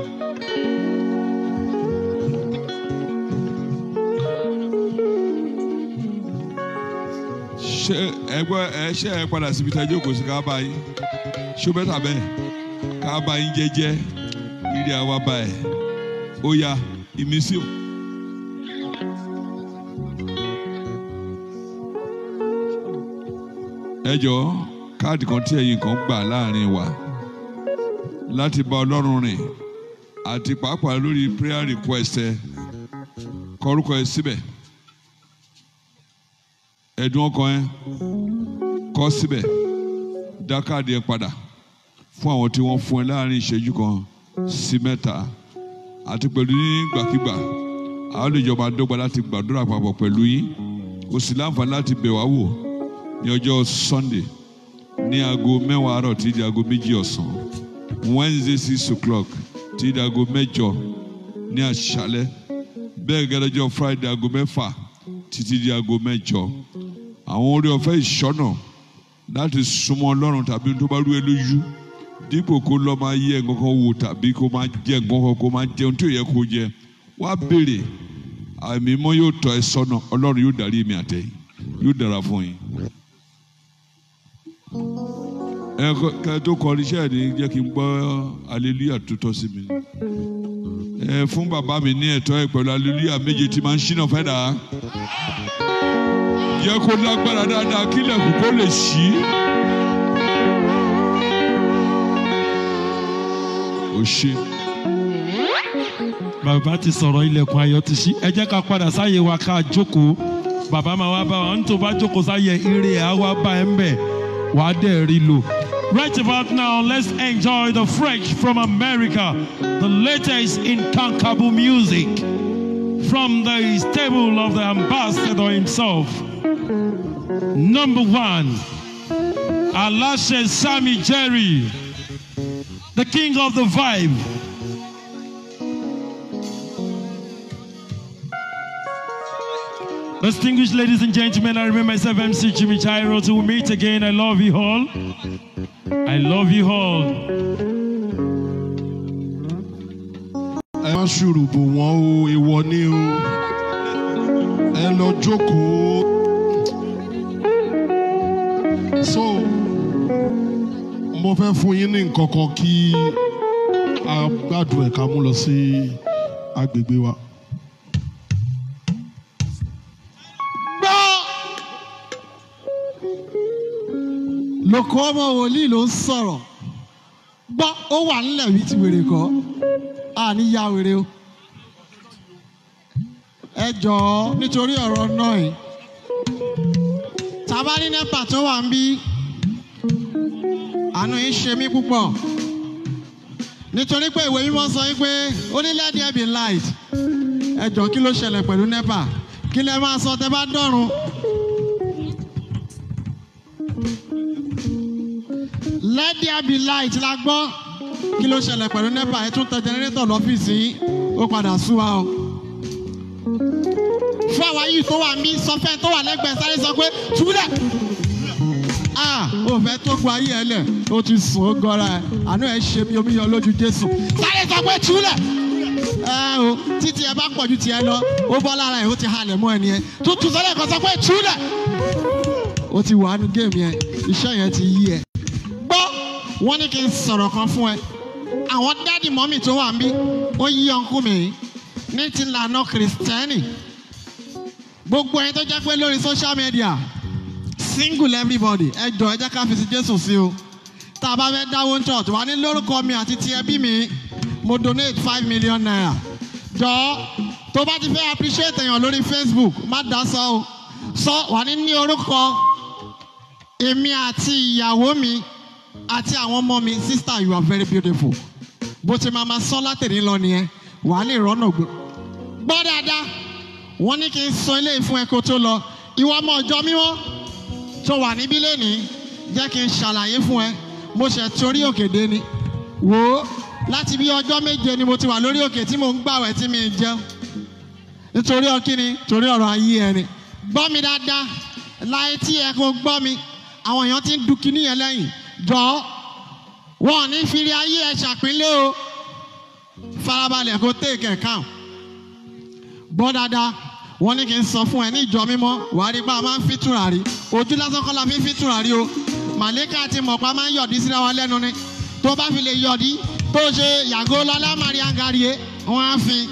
Ṣé ẹ gbọ́ ẹ ṣé ẹ padà síbi tí a jókòó sí ká bá yín? Ṣó bẹ́tà bẹ́ẹ̀? Ká bá yín jẹ́jẹ́. Ire àwa bá ẹ̀. Ó yá, ìmísí o. Ẹ jọ̀ọ́, káàdì kan tí ẹ̀yin kan gbà láàrin wa láti bá Ọlọ́run rìn àti pàápàá lórí prayer request ẹ kọ orúkọ ẹ síbẹ̀, ẹ̀dùn ọkàn ẹ kọ síbẹ̀, dá káàdì ẹ padà fún àwọn tí wọ́n fún ẹ láàrin ìṣẹ́jú kan sí mẹ́ta àti pẹ̀lú nígbàkigbà àwọn olùjọba dọ́gba láti gbàdúrà papọ̀ pẹ̀lú yín. O sì láǹfààní láti bẹ̀ wá wò ní ọjọ́ Sunday ní aago 10 àárọ̀ tí di aago 2 ọ̀sán, Wednesday 6 o'clock tí di aago 8 ní àṣálẹ́, bẹ́ẹ̀ gẹ́gẹ́ ọjọ́ Friday aago 6 títí di aago 8. Àwọn orí ọ̀fẹ́ ìṣọ́nà láti súnmọ́ Ọlọ́run tàbí tó bá rú ẹ lójú, dípò kó lọ máa yẹ nǹkan kan wò tàbí kó máa jẹ nǹkan kan, kó máa jẹun tí ò yẹ kó jẹ, wá béèrè, àmì mọ́ yóò tọ́ ẹ sọ́nà. Ọlọ́run yóò darí èmi àtẹ̀yìn, yóò dára fún yín. Ẹ kẹ́ tó kọrin iṣẹ́ ní jẹ́ kí n gbọ́ hallelujah tó tọ́ sí mi. Ẹ fún bàbá mi ní ẹ̀tọ́ ẹ pẹ̀lú hallelujah méje tí máa ń ṣínà fẹ́ dà á. Jẹ́ kó lágbára dáadáa kílẹ̀kùn kó lè ṣí. Ó ṣe. Bàbá ti sọ̀rọ̀, ilẹ̀kùn ayọ̀ ti ṣí. Ẹ jẹ́ ká padà sáyé wa ká jókòó. Bàbá máa wá bá wa, ní tó bá jókòó sáyé ire ẹ̀ á wá bá ẹ ń bẹ̀, wàá dẹ̀ rí lò. Right about now, let's enjoy the Fresh from America, the latest in Kankabu music, from the stable of the ambassador himself. Number 1, Alashe Sammy Jerry, the king of the vibe. Distinguished ladies and gentlemen, I remember myself, MC Jimmy Jairo. Till we meet again, I love you all. I love you all. Ẹ má ṣùrùbù wọn o, èèwọ̀ ni o. Ẹ lọ jókòó. So, mo fẹ́ fún yín ní nǹkan kan kí a gbádùn ẹ̀ ká mú lọ sí agbègbè wa. Lóko ọmọ wòlíì ló ń sọ̀rọ̀. Gbọ́, ó wà nílẹ̀ wí ti wèrè kọ́. A ní ya wèrè o. Ẹ jọ̀ọ́ nítorí ọ̀rọ̀ náà yìí. Tàbá ní NEPA tó wà ń bí, àánú yín ṣe mí púpọ̀. Nítorí pé ìwé mímọ́ sọ pé ó ní let there be light. Ẹ jọ̀ọ́ kí ló ṣẹlẹ̀ pẹ̀lú NEPA? Kí lẹ máa sọ tẹ bá dọ̀run? Let there be light la gbọ́. Kí ló ṣẹlẹ̀ pẹ̀lú NEPA? Ẹ tún tẹ jẹnẹrétọ̀ lọ́fíìsì yín, ó padà sú wa o. Fún àwa yìí tó wà mí sọ fẹ́ tó wà lẹ́gbẹ̀ẹ́ sáré sọ pé túlẹ̀. O fẹ́ tó gba ayé ẹ lẹ̀, o ti sùn ó gọ́ra ẹ. Àánú ẹ ṣe mi omi yọ lójú Jésù. Sáré sọ pé túlẹ̀. Ẹ o, títí ẹ bá pọ̀ ju tiẹ̀ lọ, ó bọ́ lára ẹ̀, ó ti halẹ̀ mọ́ ẹni yẹn. Tuntun sọ́lẹ̀ kan sọ pé túlẹ̀. O ti wà nínú géèmù yẹn, iṣẹ́ yẹn ti yí ẹ. Gbọ́, wọ́n ní kí n sọ̀rọ̀ kan fún ẹ. Àwọn dádì mọ́mì tó wà níbí, ó yí ọ̀nkú mi ní ti lànà Kìrìsìtẹ́nì. Gbogbo ẹni tó jẹ́ pé lórí social media, single everybody, ẹ jọ̀ọ́ ẹ jẹ́ ká fi ti Jésù sí o. Tá a bá fẹ́ dáwó church, wà ní lórúkọ mi àti ti ẹbí mi, mo donate 5 million naira. Jọ̀ọ́, tó bá ti fẹ́ appreciate èèyàn lórí Facebook, má dá sọ o. Sọ wà ní orúkọ èmi àti ìyàwó mi àti àwọn ọmọ mi. Sister, you are very beautiful. Bó ti máa ma sọ látẹ̀rí lọ nìyẹn, wàá lè rọ́nà gbọ́. Gbọ́ dáadáa, wọ́n ní kí n sọ eléyìí fún ẹ kó tó lọ. Ìwọ ọmọ ọjọ́ mímọ́ tó wà níbí lénìí, jẹ́ kí n ṣàlàyé fún ẹ. Mo ṣẹ̀ torí òkè dé ni. Wò ó, láti bí ọjọ́ 7 ni mo ti wà lórí òkè tí mò ń gbàwẹ̀ tí mi ń jẹun. Nítorí ọkíni, torí ọ̀rọ̀ ayé ẹni. Gbọ́ mi dáadáa, láì tí ẹ kò gbọ́ mi, àwọn èèyàn ti ń du kíní yẹn lẹ́yìn. Jọ̀ọ́, wọn ò ní fi rí ayé ẹ ṣàpínlẹ̀ o. Farabalẹ̀ kó take account. Gbọ́ dáadáa, wọ́n ní kí n sọ fún ẹ ní ìjọ mímọ́, wàá rí pé a máa ń fi tùràrí. Ojú lásán kọ́ la fi ń fi tùràrí o. Màlẹ́kà ti mọ̀ pé a máa ń yọ̀dí síra wa lẹ́nu ni. Tó bá fi lè yọ̀dí, tó ṣe yàgò lọ́lá Maria Garie, wọ́n á fi.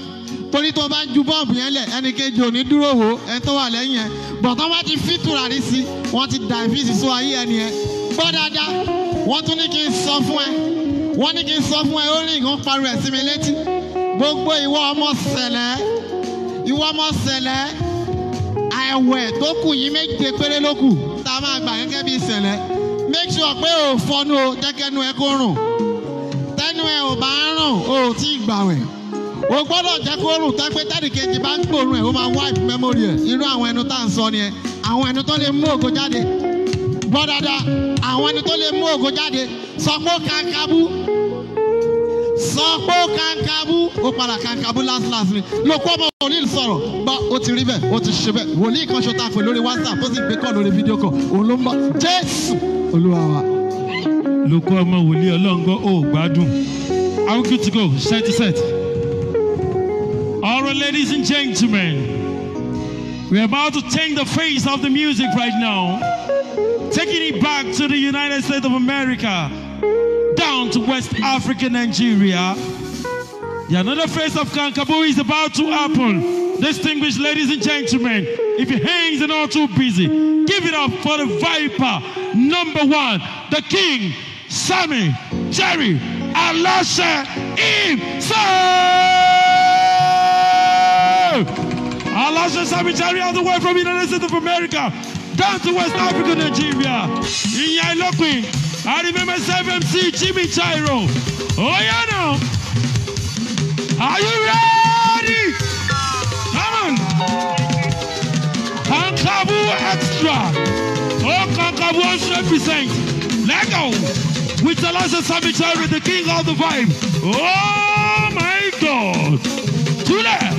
Torí tó bá ń ju bọ́ọ̀bù yẹn lẹ̀, ẹnì kejì ò ní dúró wò ẹni tó wà lẹ́yìn ẹ̀. Bọ̀tán bá ti fi tùràrí sí, wọ́n ti dà ìfísì sọ ayé ẹni ẹ. Gbọ́ dáadáa, wọ́n tún ní kí n sọ fún ẹ. Wọ́n ní kí n sọ fún ẹ, ó rí nǹkan pariwo ẹ̀ sí mi létí. Gbogbo ìwọ ọmọ sẹ̀lẹ̀, ìwọ ọmọ sẹ̀lẹ̀, àìwẹ̀ tó kù yìí 7 péré ló kù tá a máa gbà gẹ́gẹ́ bí sẹ̀lẹ̀. Make sure pé ò fọnú o, jẹ́ kẹ́nu ẹ kó rùn. Tẹ́nu ẹ ò bá rùn, o ò tí ì gbàwẹ̀. O gbọ́dọ̀ jẹ́ kó rùn tẹ́ pé tẹ́nì kejì bá ń gbòòrùn ẹ̀, ó máa wipe memory ẹ̀. Irú àwọn ẹnu tá à ń sọ ni ẹ. Àwọn ẹnu tó lè mú ògo jáde. Gbọ́ dáadáa, àwọn ẹni tó lè mú ògo jáde. Sọ pé ó kankabu. Sọ pé ó kankabu. Ó padà kankabu last last ni. Lóko ọmọ wòlíì sọ̀rọ̀. Gbọ́, ó ti rí bẹ́ẹ̀, ó ti ṣe bẹ́ẹ̀. Wòlíì kan ṣo ta pè lórí WhatsApp, ó sì gbé kọ́ lórí fídíò kan. Òun ló ń bọ̀. Jésù Olúwa wa. Lóko ọmọ wòlíì ọlọ́ngbọ́ ò gbádùn. Are we good to go? Set to set. All right, ladies and gentlemen, we're about to change the face of the music right now. Taking it back to the United States of America, down to West Africa, Nigeria. The another face of Kankabu is about to happen. Distinguished ladies and gentlemen, if your hands are not too busy, give it up for the Viper, #1, the King, Sammy Jerry Alashe himself! Alashe Sammy Jerry all the way from the United States of America, down to West Africa, Nigeria. In Yailokwi, I remember 7MC Jimmy Chairo. Oh yeah now. Are you ready? Come on. Kankabu Extra. Oh, Kankabu 100%. Let go. With Alashe Sammy Jerry, the king of the vibe. Oh my God. To there.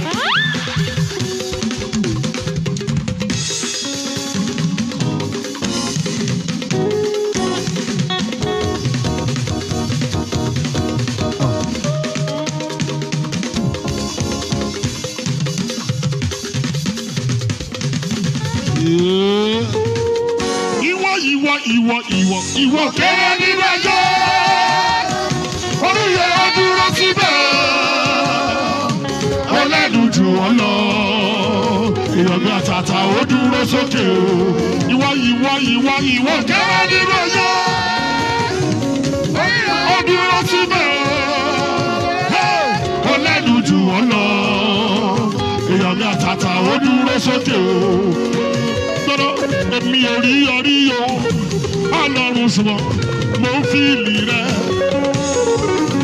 Ìwọ ìwọ ìwọ ìwọ ìwọ kéré nínú ayé, oríyẹ ó dúró síbẹ̀, ó lẹ́nu jù ọ́ lọ, èèyàn bí àtàtà ó dúró sókè o. Ìwọ ìwọ ìwọ ìwọ kéré nínú ayé, ó dúró síbẹ̀, ó lẹ́nu jù ọ́ lọ, èèyàn bí àtàtà ó dúró sókè o. Èmi ò rí ọrí o, Ọlọ́run ṣùgbọ́n mo ń fi ìlì rẹ̀.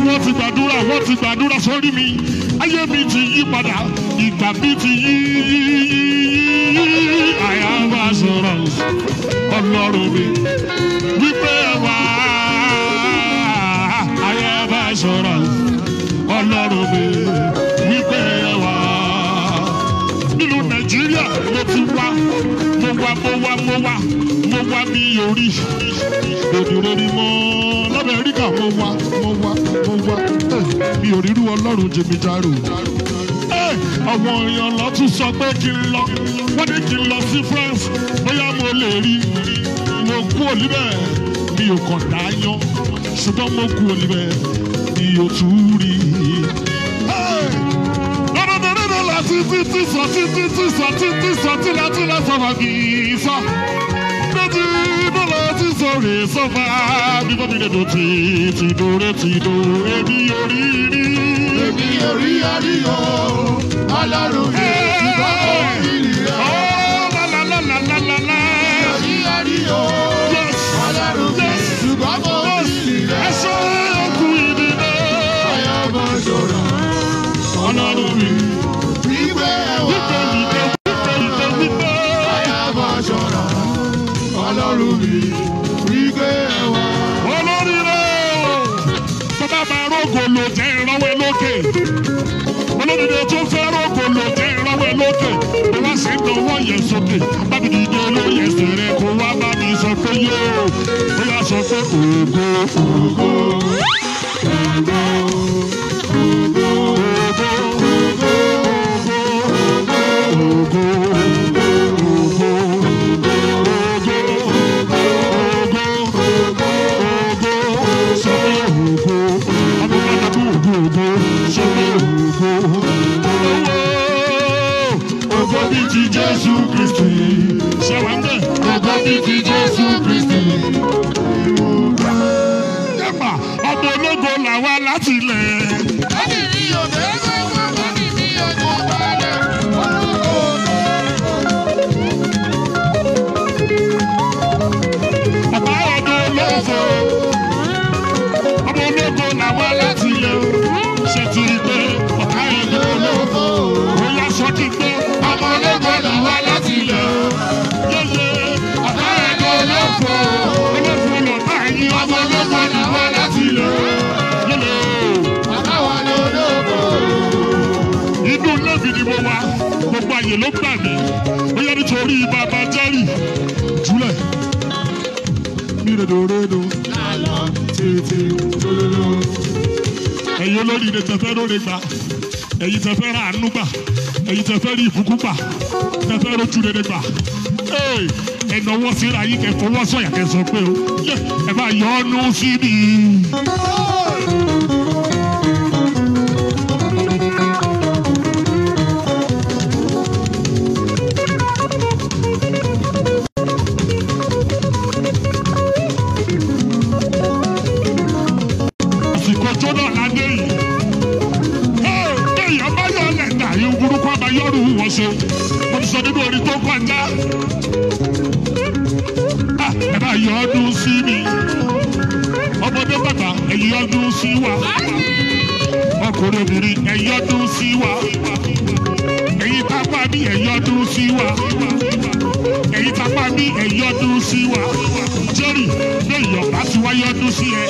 Wọ́n ti gbàdúrà sórí mi, ayé mi ti yí padà, ìgbà mi ti yí. I have assurance, Ọlọ́run mi, wípé wá. I have assurance, Ọlọ́run mi, wípé wá. Nínú Nàìjíríà mo ti wá. Mo wá, mo wá, mo wá, mo wá, Mi ò rí òdìrẹ́rì mọ́ l'Amẹ́ríkà mo wá mo wá mo wá mi ò rírú Ọlọ́run Jimmy Jaro. Àwọn èèyàn lọ tún sọ pé kí n lọ, wọ́n ní kí n lọ sí France bóyá mo lè rí. Mo kú òlíbẹ̀ mi ò kàn dáyán, ṣùgbọ́n mo kú òlíbẹ̀ mi ò tún rí. Lọ́dọọdún lọ sí títí sọ títí tí sọ títí sọ tí láti lọ sọ fà kì í sọ. Lọ́dún lọ sí sọ̀rọ̀ sọ́fà bí bọ́bí lè dùn tí tí dòrè tí dò èmi ò rí rí. Èmi ò rí orí o, Ọlọ́run mi, ṣùgbọ́n mo rí rẹ̀. Ó la la la la la la la. Èmi ò rí orí o, Yes. Ọlọ́run mi, Yes. ṣùgbọ́n mo rí rẹ̀. Ẹ ṣe okùn ìdílé. Ayọ̀ mọ̀ ṣòro, Ọlọ́run mi. wípé wá. Wípé wípé wípé wípé wípé. Ayọ̀ mọ̀ ṣòro, Ọlọ́run mi, wípé wá. Olórí rẹ̀ o. Bàbá máa rógò lò jẹ́ ìrànwọ́ lókè. Olódìdí tó fẹ́ rógò lò jẹ́ ìrànwọ́ lókè. Bí wọ́n ṣe ń dánwọ́ yẹn sókè. Bábí dìde olóyè ẹsẹ̀ rẹ̀ kó wá bá mi sọ pé yóò. Bóyá sọ pé ògo ògo. Ògo ògo ògo ògo sọ pé ògo ọmọ bàbá tó ògo ògo sọ pé ògo owó ògo bíi ti Jésù Kristi ṣé wàá ń bẹ̀ ògo bíi ti Jésù Kristi. Yẹ́pà ọmọ ológo làwa láti ilẹ̀. Mọ́mì mi ò fẹ́ gbogbo, mọ́mì mi ò tó balẹ̀. Bàbá ọmọ ológo ọmọ ológo làwa láti ilẹ̀. Ṣé ti rí pé ọ̀tá ọmọ ológo ó yá sọ kí pé ọmọ ológo làwa láti ilẹ̀. Yéyé ọ̀tá ọmọ ológo ológo lọ̀tá ẹ̀yìn ọmọ ológo làwa láti ilẹ̀. Yéyé Bàbá wa lológo. inú lẹ́bi ni mo wà gbogbo àyè ló gbà mí ó yẹ nítorí bàbá Jerry jùlẹ̀ mi rèdò rèdò Lálọ́ títí lólóló. ẹ̀yin olóríire tẹ fẹ́ lóore gbà ẹ̀yin tẹ fẹ́ ràánú gbà ẹ̀yin tẹ fẹ́ rí ìbùkún gbà tẹ fẹ́ rójú rere gbà ee ẹ̀nàwọ́ síra yín kẹ́ fọwọ́ sọ̀yà kẹ́ sọ pé o yẹ ẹ bá yọ ọ́nú sí mi. Àsìkò tó náà ládé yìí. Kéèyàn bá yọ lẹ́tà yìí burúkú àbá yọrù wọ́n ṣe. Mo ti sọ nínú orin tó kọjá. Ah, ẹ bá yọ ọdún sí mi. Ọmọdé bàbá ẹ̀yìn ọdún sí wa. Ọkùnrin obìnrin ẹ̀yìn ọdún sí wa. Ẹ̀yin tápá mi ẹ̀yìn ọdún sí wa. Ẹ̀yin tápá mi ẹ̀yìn ọdún sí wa. Jerry lóyún ọ̀bá ti wáyé ọdún sí ẹ.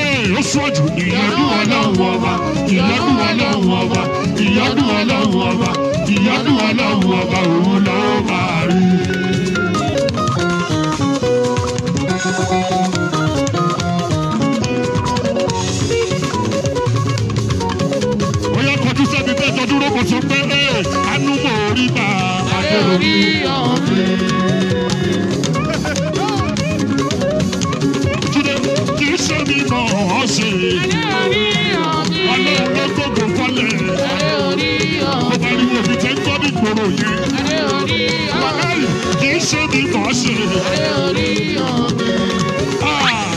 Ee, ó sọ́jú ìyọdún Ọlọ́run ọba, ìyọdún Ọlọ́run ọba, ìyọdún Ọlọ́run ọba, ìyọdún Ọlọ́run ọba, òun ló máa rí. Bóyá kọjú sẹ́ni bẹ́ẹ̀ tó dúró kò sọ pé ee, àánú mò ń rí bá a. Adé orí ọ̀gbìn. Túndé kì í ṣe mi mọ̀ ọ́ ṣe. Ọlọ́run ló gbogbo fọlẹ̀. Mo pariwo òbí tẹ́ ń gbọ́ ní ìgboro yẹn. Wàláì kì í ṣe mi mọ̀ ọ́ ṣe. Ah,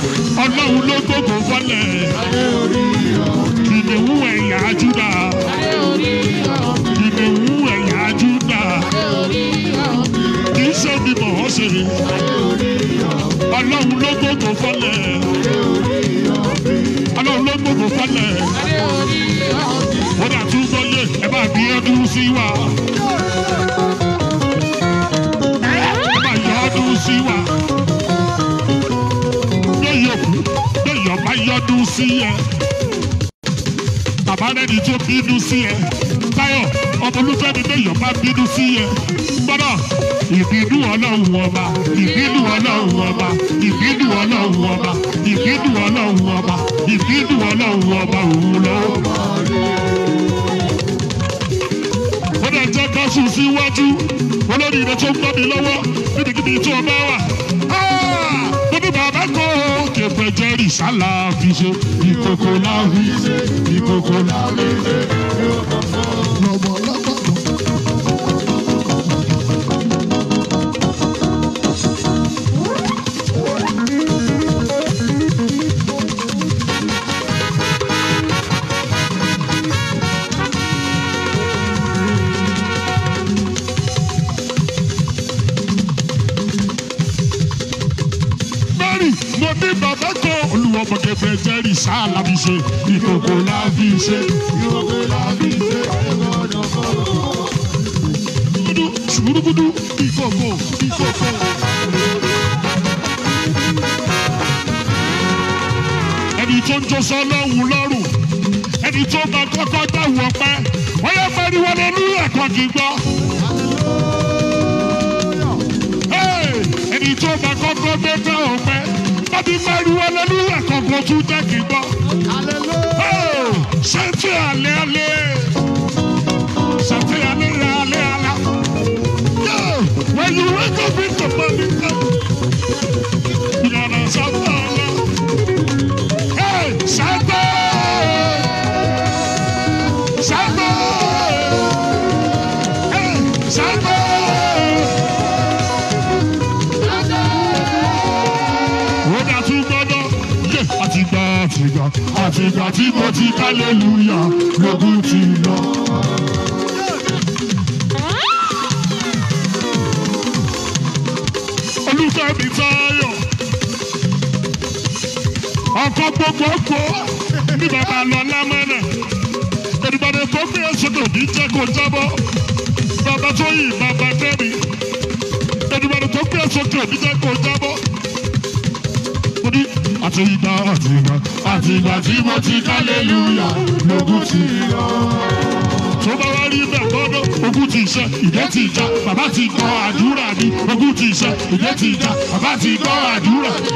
Ọlọ́run ló gbogbo fọlẹ̀. Kìnìún ẹ̀yà Júdà. Kìnìún ẹ̀yà Júdà. Kì í ṣe mi mọ̀ ọ́ ṣe. Ọlọ́run ló gbogbo fọlẹ̀. Ọlọ́run ló gbogbo fọlẹ̀. Ó dà tún gbọ́yé ẹ bá bí ọdún sí wa. Ẹ bá yọ ọdún sí wa. Lóyè òkú lóyè ọba yọdún sí ẹ. Bàbá rẹ̀ ni tó bínú sí ẹ. Táyọ̀ ọmọ Olúfẹ́mi lèèyàn bá bínú sí yẹ. Gbọ́dọ̀ ìbínú Ọlọ́run ọba, ìbínú Ọlọ́run ọba, ìbínú Ọlọ́run ọba, ìbínú Ọlọ́run ọba, ìbínú Ọlọ́run ọba òun lọ́wọ́. Ó dẹ̀ jẹ́ ká sùn síwájú olórí rẹ̀ tó ń gbọ́ mi lọ́wọ́ níbikíbi tó bá wà. Mo ní bàbá kó kẹfẹ́ jẹ́rìí sálà fi ṣe ìkòkò láfi ṣe ìkòkò láfi ṣe. Mary mo ní bàbá kan olùwọ́mọ kẹfẹ́ jẹ́rìí sálà fi ṣe ìkòkò láfi ṣe. Gudu ṣùrùgùdù ìkòkò ìkòkò. Ẹni tó ń jó sọ́lọ́hún lọ́rùn, ẹni tó bá kọ́kọ́ dáhùn ọpẹ́, wọ́n yẹ pariwo lẹ́nu ẹ̀kọ́ kì í gbọ́. Hey! Ẹni tó bá kọ́kọ́ gbé dá ọpẹ́, bábí pariwo lẹ́nu ẹ̀kọ́ kò tún jẹ́ kí n gbọ́. Hey! Ṣé alẹ́ alẹ́? Ṣé alẹ́ alẹ́ alẹ́? Yeah! When you wake up in the morning, you gotta shout Allah. Hey! Shout Shout Hey! Shout Ó dà tún gbọ́dọ̀ yé àtìgbà àtìgbà àtìgbà tí mo ti kálẹ́lúyà lógún ti lọ. Olúfẹ́mi Táyọ̀ ọkọ̀ gbogbogbò ní bàbá lọ lámánà Èdùmàrè tó gbé sódò ní jẹ́ kó jábọ́ bàbá tó yìn bàbá kẹ́mi Èdùmàrè tó gbé sódò ní jẹ́ kó jábọ́. Mo ní àtìgbà àtìgbà àtìgbà tí mo ti kálẹ́lúyà lógún ti lọ. Tó bá wá rí bẹ́ẹ̀ gbọ́dọ̀ ogun ti ṣe ìdẹ́ ti já bàbá ti gbọ́ àdúrà mi ogun ti ṣe ìdẹ́ ti já bàbá ti gbọ́ àdúrà mi.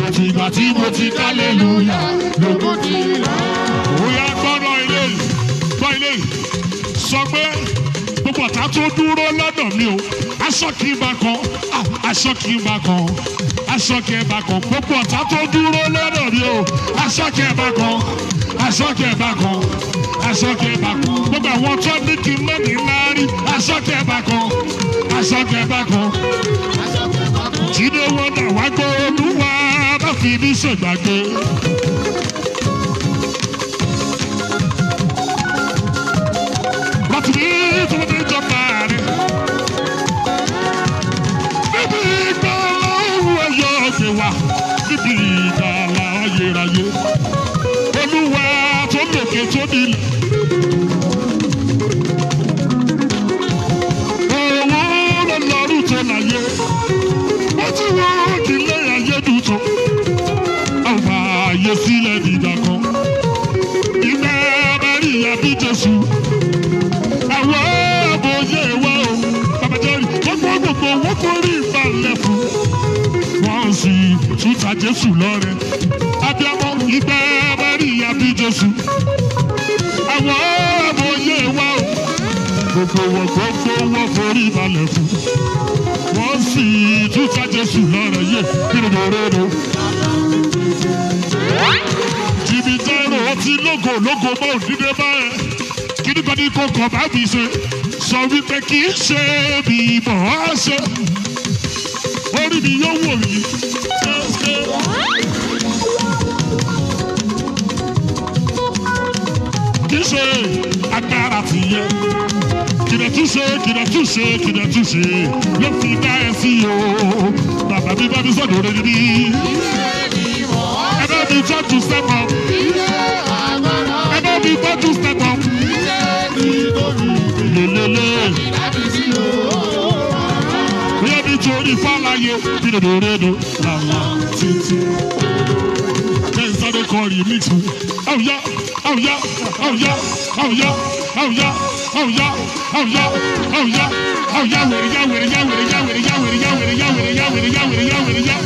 Àtìgbà tí mo ti kálẹ́lúyà lógún ti lọ. Ó yá gbọ́dọ̀ ilé yìí gbọ́ ilé yìí sọ pé gbogbo ọ̀tá tó dúró lọ́dọ̀ mi o aṣọ kì í bá kan aṣọ kì í bá kan aṣọ kì í bá kan gbogbo ọ̀tá tó dúró lọ́dọ̀ mi o aṣọ kì í bá kan aṣọ kì í bá kan aṣọ kì í bá kan gbogbo àwọn tó ní kí n mọ̀ ní láárí aṣọ kì í bá kan aṣọ kì í bá kan Jídé wọ́n dà wá gbọ́ Olúwa bá fi mí ṣègbàgbé. Láti ní tí wọ́n ti jọba rẹ̀. Níbi ìgbàlá òun ẹ̀yọ́ ọ̀gbìn wa, níbi ìgbàlá ayérayé. Olúwa tó lòkè tó nílẹ̀. Òun ló lọ́rùn tó láyé. Ó ti wọ ìdílé ayé dùn tó. Àwọn ààyè sílẹ̀ dìgbà kan. Ìgbà Maria bí Jésù. Àwọn àbòyè wa o. Bàbá Jẹ́rìí, gbogbo gbogbo wọn kò rí ìbalẹ̀ fún. Wọ́n sì tún ta Jésù lọ́rẹ. Abíamọ ìgbà Maria bí Jésù. Àwọn àbòyè wa o. Gbogbo wọn forí balẹ̀ fún. Wọ́n sì tún ta Jésù lọ́rẹ yé kíròdòròdò. Jìbìtì ẹ̀rọ ọtí lógo lógo mọ́ òdìdé báyẹn. Kíní kan ní kò kàn bá mi ṣe. Sọ wípé kì í ṣe bí mọ̀ á ṣe. Orí mi yóò wò mí. Kì í ṣe agbára ti yẹ. Kìdẹ̀ tún ṣe, kìdẹ̀ tún ṣe, kìdẹ̀ tún ṣe. Ló fi dá ẹ sí o. Bàbá mi bá mi sọ̀dọ̀ rẹ̀ níbí. Ẹ bá mi tọ́jú step up. Ẹ bá mi tọ́jú step up. Lelele. Bóyá nítorí fàlàyé dídòdòdò làwọn títí. Jẹ́ ìsáré kọ remix fún. Àwùyá, àwùyá, àwùyá, àwùyá, àwùyá, ọ̀yá ọ̀yá ọ̀yá ọ̀yá wèrè yá wèrè yá wèrè yá wèrè yá wèrè yá wèrè yá wèrè yá wèrè yá wèrè yá wèrè yá.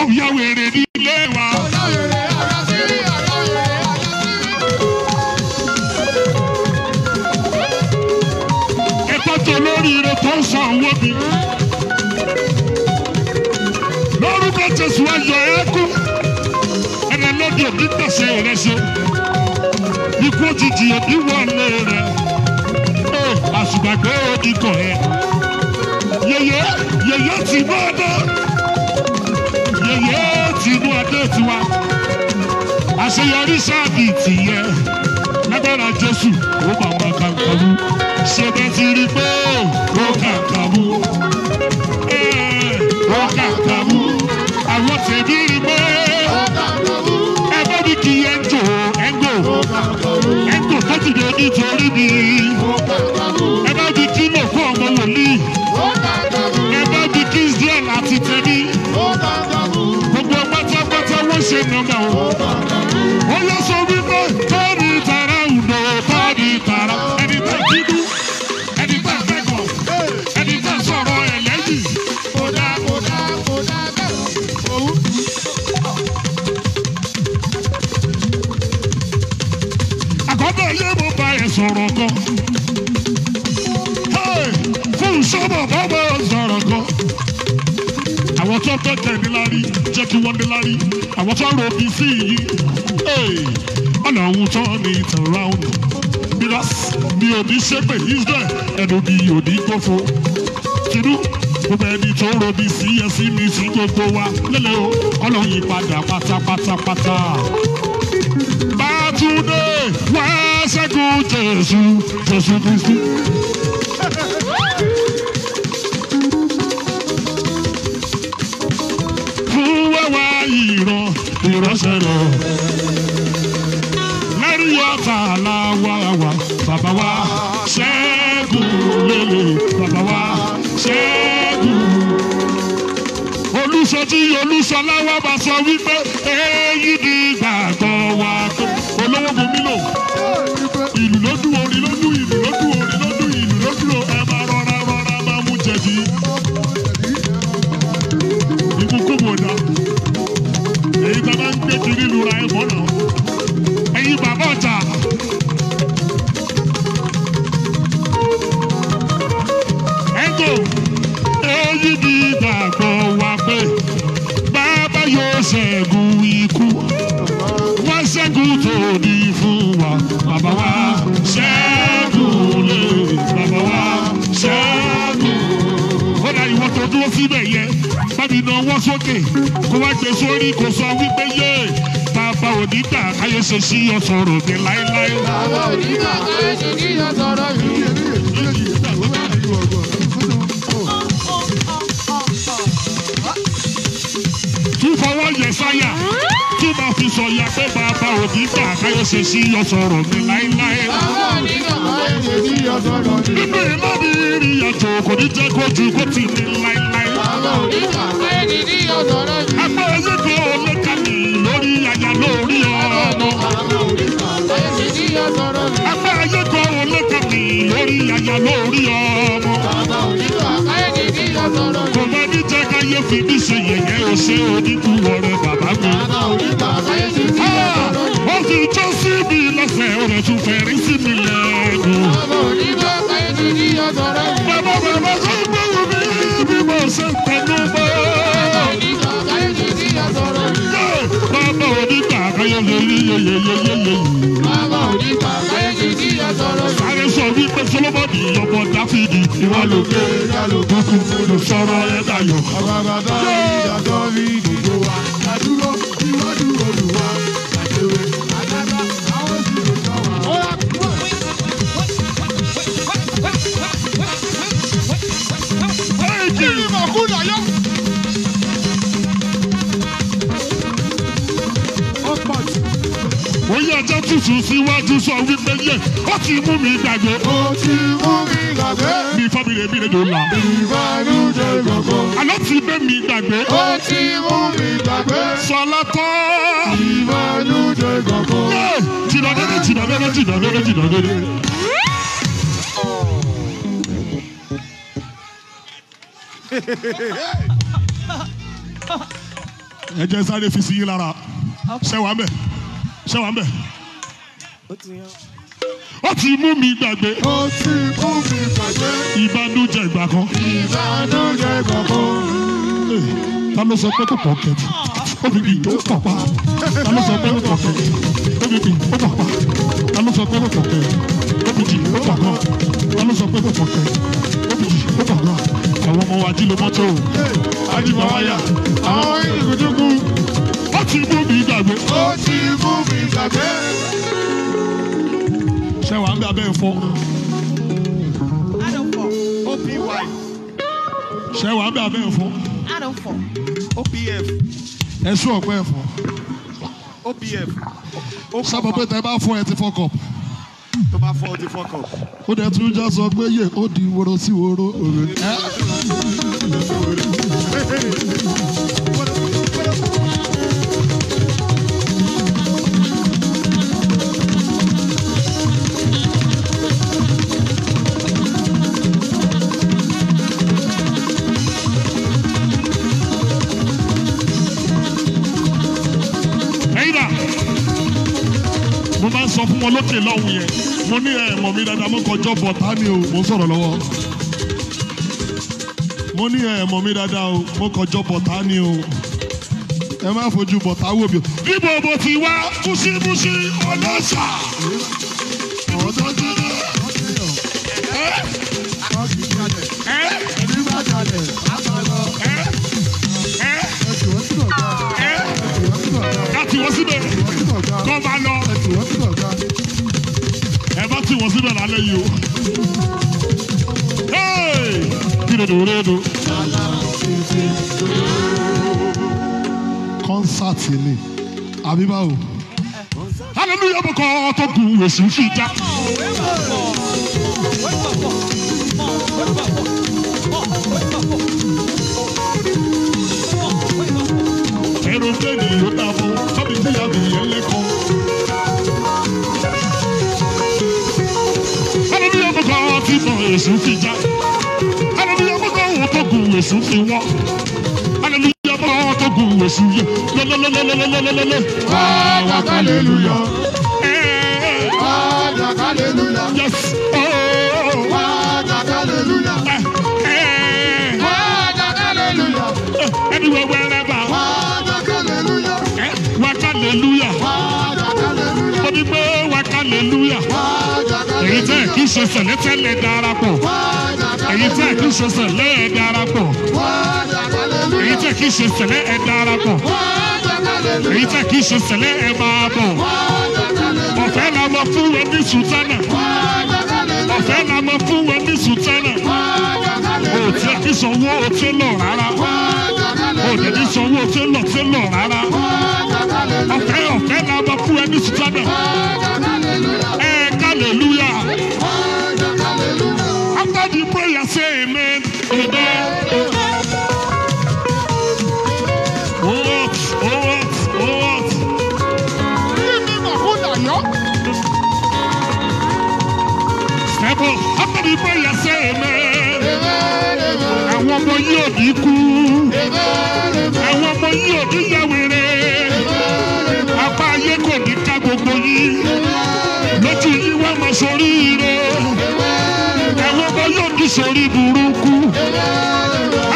Ọ̀yá wèrè nílé wa. Ẹ tọ́jú olóríire tó ń san owó mi. Lórúkọ Jésù ayọ̀ ẹ kú. Ẹnì lọ́dún òbí pèsè rẹ ṣe. Ikú òjijì òbí wọlé rẹ. Àṣùgbàgbé oníkọ̀ ẹ. Yèyé yèyé tìǹbù adé. Yèyé tìǹbù adé tiwa. Àṣeyọrí sáàbì tìyẹ. Lágbára Jésù, ó máa ma kàǹkàmú. Ṣé bá ti rí pé ó kàǹkàmú? Ó kàǹkàmú. Àwọn tèmi rí pé ẹ bá mi kí ẹ ń jò ẹ ń gò. Ẹ ń gò tó ti dé nítorí mi. Ẹ bá mi kí lòkú ọmọ wòlíì. Ẹ bá mi kí Israel àti tèmi. Gbogbo pátápátá wọ́n ṣe nọ́mbà o. Ó yẹ sọ wípé tọ́ni tara ùnà tọ́ni tara. Ẹni tá bínú, ẹni tá fẹ́kọ̀, ẹni tá sọ̀rọ̀ ẹ̀ lẹ́yìn. Kódà kódà kódà bẹ́ẹ̀ òun. Àkọ́kọ́ yé mo bá ẹ sọ̀rọ̀ kan. Fún sọ́mọ̀ bá bá ẹ sọ̀rọ̀ kan. Àwọn tó fẹ́ tẹ̀ ní lárí jẹ́ kí wọ́n ní lárí. Àwọn tó rò bí sí yìí. Ọlọ́run tó ní ìtàn round. Because mi ò ní ṣépè Israel ẹnu mi ò ní gbófo. Tinú gbogbo ẹni tó rò bí sí ẹ sí mi sí gbogbo wa lélẹ̀ o. Ọlọ́run yí padà pátápátápátá. Bátúndé wá ṣẹ́gun Jésù Jésù Kristi. Fún wẹ́wà ìran ìránṣẹ́ rẹ̀. Lẹ́rìí ọ̀tá làwa wà bàbá wa ṣẹ́gun lélẹ̀ bàbá wa ṣẹ́gun. Olúṣọjí Olúṣọlá wa bá sọ wípé èyí ni ìgbàgbọ́ wa tó. Olówó bomi lò. Ìlú ló dùn orin ló dùn ìlú ló dùn orin ló dùn ìlú ló dùn ẹ máa rọra rọra máa mú jẹ̀dí. Ìbùkún bò dá. Èyí tó bá ń gbé kiri lura ẹ̀ mọ́ náà. Ẹ̀yin bàbá ọ̀tá. Ẹ̀gò èyí ni ìgbàgbọ́ wa pé bàbá yóò ṣẹ́gun ikú. Wọ́n ṣẹ́gun tó ní fún wa. Bàbá wa ṣẹ́gun lè. Bàbá wa ṣẹ́gun. Ó dà ìwọ tó dúró síbẹ̀ yẹn. Bábí na ọwọ́ sókè. Kó wá gbé sórí kó sọ wípé yé. Bàbá ò ní gbà káyé ṣe sí ọ̀sọ̀rọ̀ mi láéláé. Bàbá ò ní gbà káyé ṣe sí ọ̀sọ̀rọ̀ mi. Tún fọwọ́ yẹ sáyà. Tún máa fi sọ̀yà pé bàbá ò ní gbà káyé ṣe sí ọ̀sọ̀rọ̀ mi láéláé. Bàbá ò ní gbà káyé ṣe sí ọ̀sọ̀rọ̀ mi. Nínú ìlànà ìrìn àjò kò ní jẹ́ kó ju kó tì mí láéláé. Bàbá ò ní gbà káyé ṣe sí ọ̀sọ̀rọ̀ mi. Apá ẹlẹ́kọ̀ọ́ olóka mi lórí aya lórí ọmọ. Bàbá ò ní gbà káyé ṣe sí ọ̀sọ̀rọ̀ mi. Apá ẹlẹ́kọ̀ọ́ olóka mi lórí aya lórí ọmọ. Bàbá ò ní gbà káyé ṣe sí ọ̀sọ̀rọ̀ mi. Kò má ní jẹ́ káyé fi mí ṣe yẹ̀yẹ́ o ṣé oníkúwọ̀ rẹ bàbá mi. Bàbá ò ní gbà káyé ṣe sí ọ̀sọ̀rọ̀ mi. Ó fi jọ́ sí mi lọ́sẹ̀ ó rẹ̀ tún fẹ̀rí sí mi lẹ́nu. Bàbá ò ní gbà káyé ṣe sí ọ̀sọ̀rọ̀ mi. Bàbá bàbá tó gbóhùn mi bí mo ṣe ń tẹnu mọ́. Bàbá ò ní gbà káyé ṣe sí ọ̀sọ̀rọ̀ mi. Bàbá ò ní gbà káyé yeyeyeyeyeye. Bàbá ò ní gbà káyé ṣe sí ọ̀sọ̀rọ̀ mi. Sáré sọ wípé Solomoni ọmọ Dáfídì ìwọ lókè kúkú ló sọ̀rọ̀ ẹ̀ dayọ̀. Bàbá bàbá ìdájọ́ mi dìbò wa. Àdúró iwájú Olúwa. Àṣewé àdàgbà àwọn sì lè sọ wá. Thank you. Ó yẹ ọjọ́ tuntun síwájú sọ wípé yẹ ó ti mú mi gbàgbé. Ó ti mú mi gbàgbé. Mi fábílẹ̀ mi lè dò la. Ìbànújẹ́ gbọ̀ngàn. Àlọ́ ti gbé mi gbàgbé. Ó ti mú mi gbàgbé. Sọlá tán. Ìbànújẹ́ gbọ̀ngàn. Jìnnà dédé jìnnà Ẹ jẹ́ sáré fi sí yín lára. Ṣé wàá mbẹ̀? Ṣé wàá mbẹ̀? Ó ti mú mi gbàgbé. Ó ti mú mi gbàgbé. Ìbànújẹ́ ìgbà kan. Ìbànújẹ́ ìgbà kan. Ta ló sọ pé kò pọ̀ kẹ́tì? Ó fi bí ó pọ̀ pa. Ta ló sọ pé kò pọ̀ kẹ́tì? Ó fi bí ó pọ̀ pa. Ta ló sọ pé kò pọ̀ kẹ́tì? Ó fi jì ó pọ̀ gan. Ta ló sọ pé kò pọ̀ kẹ́tì? Ó fi jì ó pọ̀ gan. Àwọn ọmọ wa jí lo mọ́tò. Ajímọ̀ wáyà. Àwọn ìdúkú. Ó ti mú mi gbàgbé. Ó ti mú mi gbàgbé. Ṣé wàá ń bẹ abẹ́ ẹ̀fọ́? I don't fall. OPY. Ṣé wàá ń bẹ abẹ́ ẹ̀fọ́? I don't fall. OPF. Ẹ̀sùn ọ̀pẹ ẹ̀fọ́. OPF. Sábà pé tẹ bá fọ ẹ ti fọkọ̀. Tó bá fọ ti fọkọ̀. Ó dẹ̀ tún já sọ pé yé ó di woro sí woro òwe. Mo máa ń sọ fún wọn lókè lọ́hùn yẹn. Mo ní ẹ mọ̀ mi dáadáa, mo kọjọ́ bọ̀ tá ni o, mo ń sọ̀rọ̀ lọ́wọ́. Mo ní ẹ mọ̀ mi dáadáa o, mo kọjọ́ bọ̀ tá ni o. Ẹ má fojú bọ̀ tá wò mí o. Níbo mo ti wá múṣímúṣí ọlọ́ṣà? Ká ti wọ́n síbẹ̀ kọ́ máa lọ. Ẹ bá tí wọ́n síbẹ̀ lálẹ́ yìí o. Kílódé. Kọ́nsáàtì ni àbí báwo? Hallelujah mo kọ́ tó kù èsì fi já. Aeroplane yóò dà fún tọ́bi tí a bì yẹn lẹ́kọ̀ọ́. Hallelujah mo kọ́ tí mọ èsù fi já. Hallelujah mo kọ́ tó gùn èsù fi wọ́n. Hallelujah mo kọ́ tó gùn èsù yẹ. Lọ́lọ́lọ́lọ́lọ́lọ́lọ́lọ́. Hallelujah. Hallelujah. Yes. Hallelujah. Hallelujah. Anywhere, wherever. Hallelujah. Hallelujah. Hallelujah. Ó ní pé hallelujah. Èyí tẹ́ ẹ̀ kí ṣe sẹ̀lẹ̀ tẹ́lẹ̀ darapọ̀. Èyí tẹ́ ẹ̀ kí ṣe sẹ̀lẹ̀ ẹ̀ darapọ̀. Èyí tẹ́ ẹ̀ kí ṣe sẹ̀lẹ̀ ẹ̀ darapọ̀. Èyí tẹ́ ẹ̀ kí ṣe sẹ̀lẹ̀ ẹ̀ máa bọ̀. Ọ̀fẹ́ la mọ fún wọn ní Sùtánà. Ọ̀fẹ́ la mọ fún wọn ní Sùtánà. Òtí ẹ̀ kí sanwó otí lọ rárá. Òtí ẹ̀ kí sanwó otí lọ tí lọ rárá. Ọ̀fẹ́ ọ̀fẹ́ la mọ fún wọn ní Sùtánà. Ẹ hallelujah. After the prayer, say amen. Amen. Oh what? Oh what? Oh what? Step up. After the prayer, say amen. Àwọn ọmọ yìí ò ní kú. Àwọn ọmọ yìí ò ní ya wèrè. Apá ayé kò ní ká gbogbo yín. Lójú yín wá máa sórí ire. Àwọn ọmọ yóò ní sórí burúkú.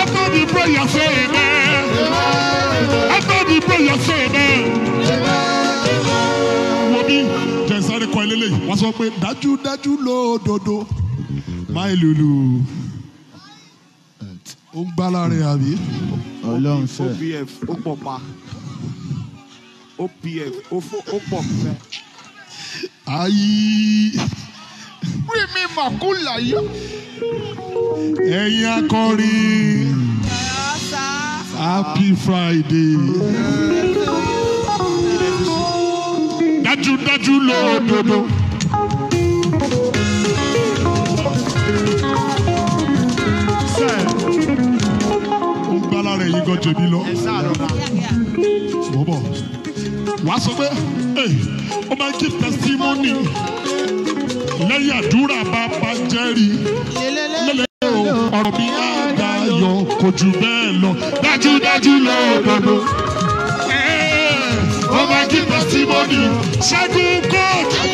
After the prayer, say amen. After the prayer, say amen. Wo bí jẹ́ sáré kọ eléyìí, wọ́n sọ pé dájúdájú lódodo, máa lùlù. Ó ń gbá lára ẹ̀ àbí? Ọlọ́run fẹ́. OPF ó pọ̀ pa. OPF ó pọ̀ pẹ́. Ayi. Rí mi màkúlà yó. Ẹ̀yin akọrin. Happy Friday. Dájúdájú lódodo. Sẹ́ẹ̀, ó ń gbá lára ẹ̀yin gan jẹ̀bi lọ. Ẹ sáà lọ́la. Mo bọ̀. Wàá sọ pé ó máa give testimony lẹ́yìn àdúrà bàbá jẹ́rìí lẹ́lẹ́ o, ọ̀rọ̀ mi á dayọ̀ kò jù bẹ́ẹ̀ lọ, dájúdájú lódodo. Ó máa give testimony Ṣẹ́gun kóòtù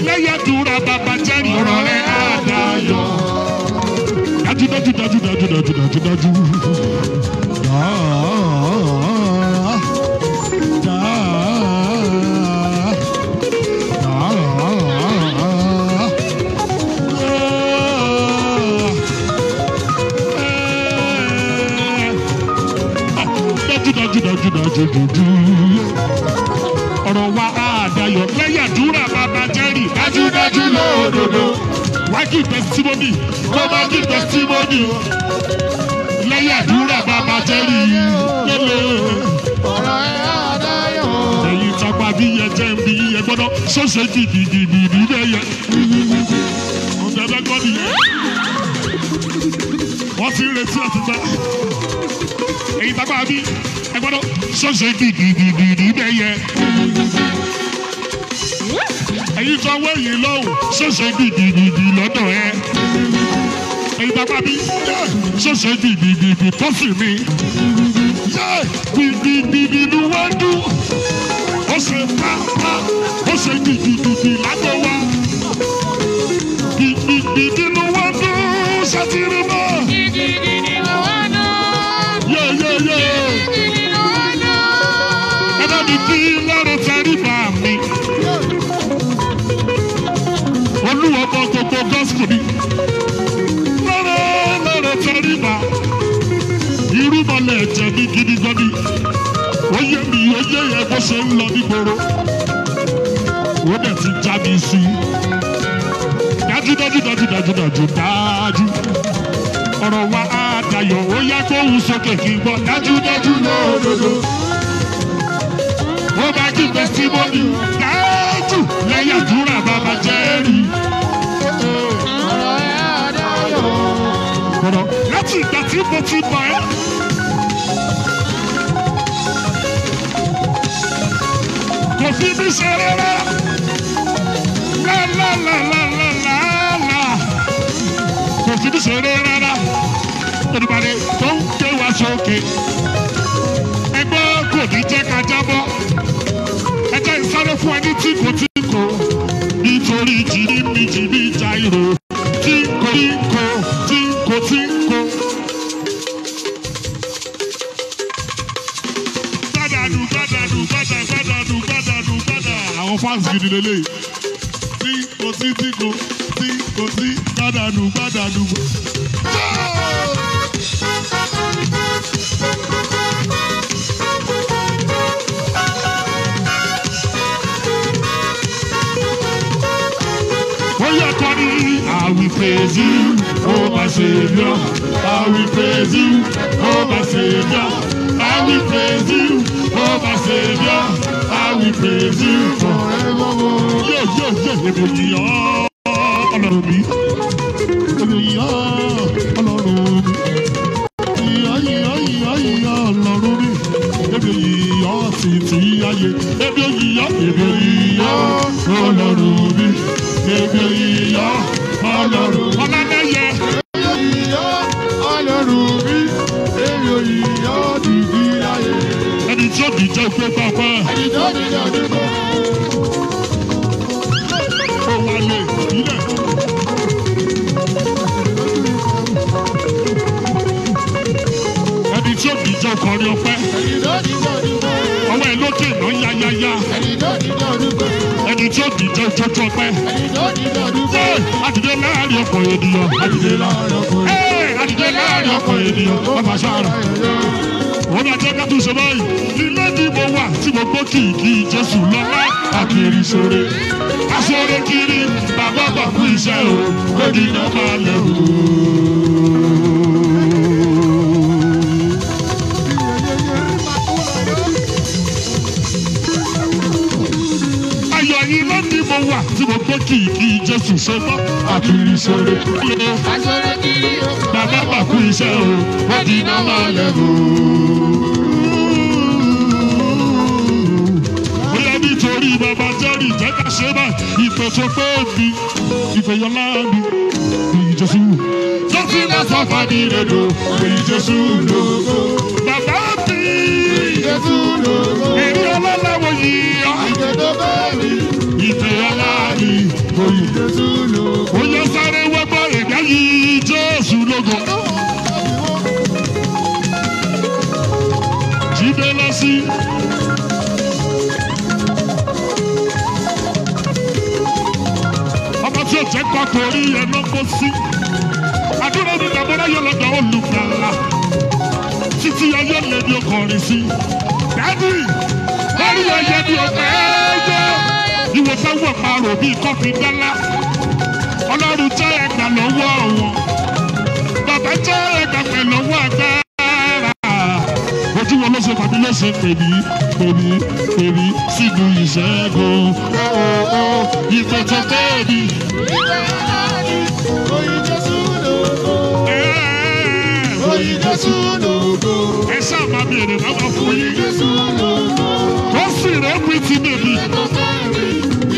lẹ́yìn àdúrà bàbá jẹ́rìí ọ̀rọ̀ rẹ̀ á dayọ̀. Dájú dájú dájú dájú dájú dájú dájú. Dájú dájú dájú dájú dájú. Ọ̀rọ̀ wa á dayọ̀ lẹ́yìn àdúrà bàbá jẹ́rìí. Dájú dájú lódodo. Wá give testimony, kó má give testimony. Lẹ́yìn àdúrà bàbá jẹ́rìí. Lélẹ̀. Ọ̀rọ̀ ẹ̀ á dayọ̀. Ẹ̀yin tagba bí yẹ jẹ́ ń bí yẹ gbọ́dọ̀ ṣọ́ṣe gidigidi níbẹ̀ yẹ. Ọ̀sẹ̀ bẹ́ẹ̀ gbọ́ nìyẹn. Wọ́n ti ń retí àti gbà. Ẹ̀yin tagba bí ẹ gbọ́dọ̀ ṣọ́ṣe gidigidi níbẹ̀ yẹ. Ẹ̀yin tọwọ́ yìí lọ́hùn ṣọ́ṣe gidigidi lọ́dọ̀ ẹ. Ẹ̀yin tagba bí ṣọ́ṣe gidigidi tọ́sí mi. Gidigidi ni wọ́n dún. Ó ṣe pápá, ó ṣe gidigidi lágbo wa. Gidigidi ni wọ́n dún ṣètìrì mọ́. Gidigidi ló wá dùn. Yé yé yé. Gidigidi ló wá dùn. Ẹ bá mi kí lọ́rùn tẹríba mi. Olúwa bọ gbogbo gospel mi. Lọ́rùn tẹríba. Irúmọlẹ̀ ẹ̀jẹ̀ mi gidi gan ni. Ó yé mi, ó yé yẹ bó ṣe ń lọ nígboro. Ó dẹ̀ ti já mi sí. Dájú dájú dájú dájú dájú dájú. Ọ̀rọ̀ wa á dayọ̀, ó yá gbóhùn sókè kí n gbọ́. Dájú dájú lódodo. Ó bá kí testimony dájú lẹ́yìn àdúrà bàbá jẹ́rìí. Ọ̀rọ̀ ẹ̀ á dayọ̀. Ọ̀rọ̀ láti ìgbà tí mo ti mọ̀ ẹ́. Kò fi mí ṣe rárá. Lálálálálálá. Kò fi mí ṣe rárá. Olùbàdàn tó ń gbé wa sókè. Ẹgbẹ́ kò ní jẹ́ ká jábọ́. Ẹ jẹ́ ìsáré fún ẹni tí kò tí kò. Nítorí jìnnì mi jìnnì jairo. Tí kò tí kò tí kò tí kò. Gbádàdù gbádàdù gbádà gbádàdù gbádàdù gbádà. Àwọn fans gidi lélẹ̀. Tí kò tí tí kò tí kò tí gbádàdù gbádàdù. Oya kọrin. I will praise you, oh my Saviour. I will praise you, oh my Saviour. I will praise you, oh my Saviour. I will praise you forevermore. Yóò yóò yóò èmi yìí ọ́ Ọlọ́run mi. Èmi yìí ọ́ Ọlọ́run mi. Ìyá ìyá ìyá ìyá Ọlọ́run mi. Èmi yìí ọ́ títí ayé. Èmi yìí ọ́ èmi yìí ọ́ Ọlọ́run mi. Èmi yìí ọ́ Ọlọ́run. Ọlọ́lẹ́yẹ. Ìyá Ọlọ́run mi, èmi ìyá títí ayé. Ẹni tí ó bì jẹ́ pé pápá. Ẹni tó ní ìdádúgbò. Ó wà lè ìbílẹ̀. Ẹni tí ó bì jẹ́ ọkọrin ọpẹ́. Ẹni tó ní ìdádúgbò. Ọwọ́ ẹ lókè náà yáyáyá. Ẹni tó ní ìdádúgbò. Ẹni tí ó bì jẹ́ ojójú ọpẹ́. Ẹni tó ní ìdádúgbò. Ṣé àdìdé láàrin ọkọ̀ ènìyàn? Àdìdé Láàrin ọkọ̀ Ẹ́ àdìdé láàrin ọkọ̀ ènìyàn. Wọ́n fà ṣáàrà. Wọ́n máa jẹ́ ká tún ṣe báyìí. Ilé ni mo wà tí mo gbọ́ kìkì Jésù lọ́lá. Akiri ṣoore. Aṣọ́re kiri bàbá bà kú iṣẹ́ o. Ó di iná máa lẹ̀ o. Ayọ̀ ilé ni mo wà tí mo gbọ́ kìkì Jésù ṣe mọ́. Akiri ṣoore. Aṣọ́rẹ́ kiri o. Bàbá bà kú iṣẹ́ o. Ó di iná máa lẹ̀ o. jẹ́ ká ṣe báyìí. Ìpè tó pé mi, ìpè yọlá mi, èyí Jésù. Tó fi máa sọ fàdí rèdò, èyí Jésù lógo. Bàbá mi, Jésù lógo. èrè ọlọ́lá wo yìí ọ́. Ìpè tó pé mi, Ìpè ọlá mi, oyè Jésù lógo. ó yẹ sáré wẹ́gbọ́ ẹ̀dá yìí Jésù lógo. Jíde lọ sí. Ọba tí ó jẹ́ kọ́ torí ẹ̀ ló kó sí. Àdúrà mi dàbọ̀dá yọ lọ́dọ̀ olùgbàlà. Títí ayé lè ní ọkọrin sí. Dádì, orí ayé ni ọ̀pẹ́ jẹ́. Ìwòsàn wọ̀ parò bíi kọ́fí dálá. Ọlọ́run jẹ́ ẹgbà lọ́wọ́ wọn. Bàbá jẹ́ ẹgbà pẹ̀lú ọwọ́ agbára. Ojú wo ló ṣe pàdé ló ṣe pèmí pèmí pèmí sínú ìṣẹ́gun. Ìpè tó tóbi. Ìpè ọlá mi, oyè Jésù lógo. Oyè Jésù lógo. Ẹ ṣáà máa bèrè lọ́wọ́ fún Oyè yín. Jésù lógo. Tó sì rẹ̀ wí ti bèbí. Ìpè tó pé mi,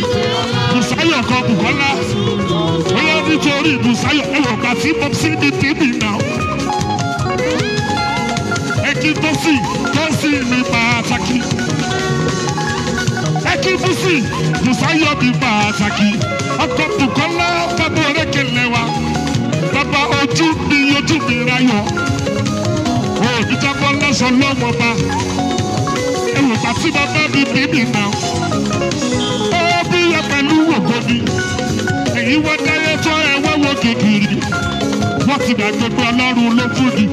ìpè ọlá mi. Bùsáyọ̀ kan Bùkọ́lá. Jésù lógo. Bóyá nítorí Bùsáyọ̀ ẹ̀wọ̀n gbà tí mo sí ní tèmi náà. Ẹ kí Tósì Tósì mi pàtàkì. Ẹ kí Bùsì Bùsáyọ̀ mi pàtàkì. Ọkọ̀ Bùkọ́lá bàbá orékèlè wa. Bàbá ojú mi ojú mi ráyọ̀. Òbí jábọ́ lọ́sọ̀ lọ́wọ́ bá. Ẹ̀wọ̀n gbà tí bàbá mi bí mi náà. Ó bí yẹ pẹ̀lú ògo ni èyí wọ́n dáyé tó ẹ wá wo kékeré wọ́n ti gbàgbé pé ọlọ́run ló fún ni.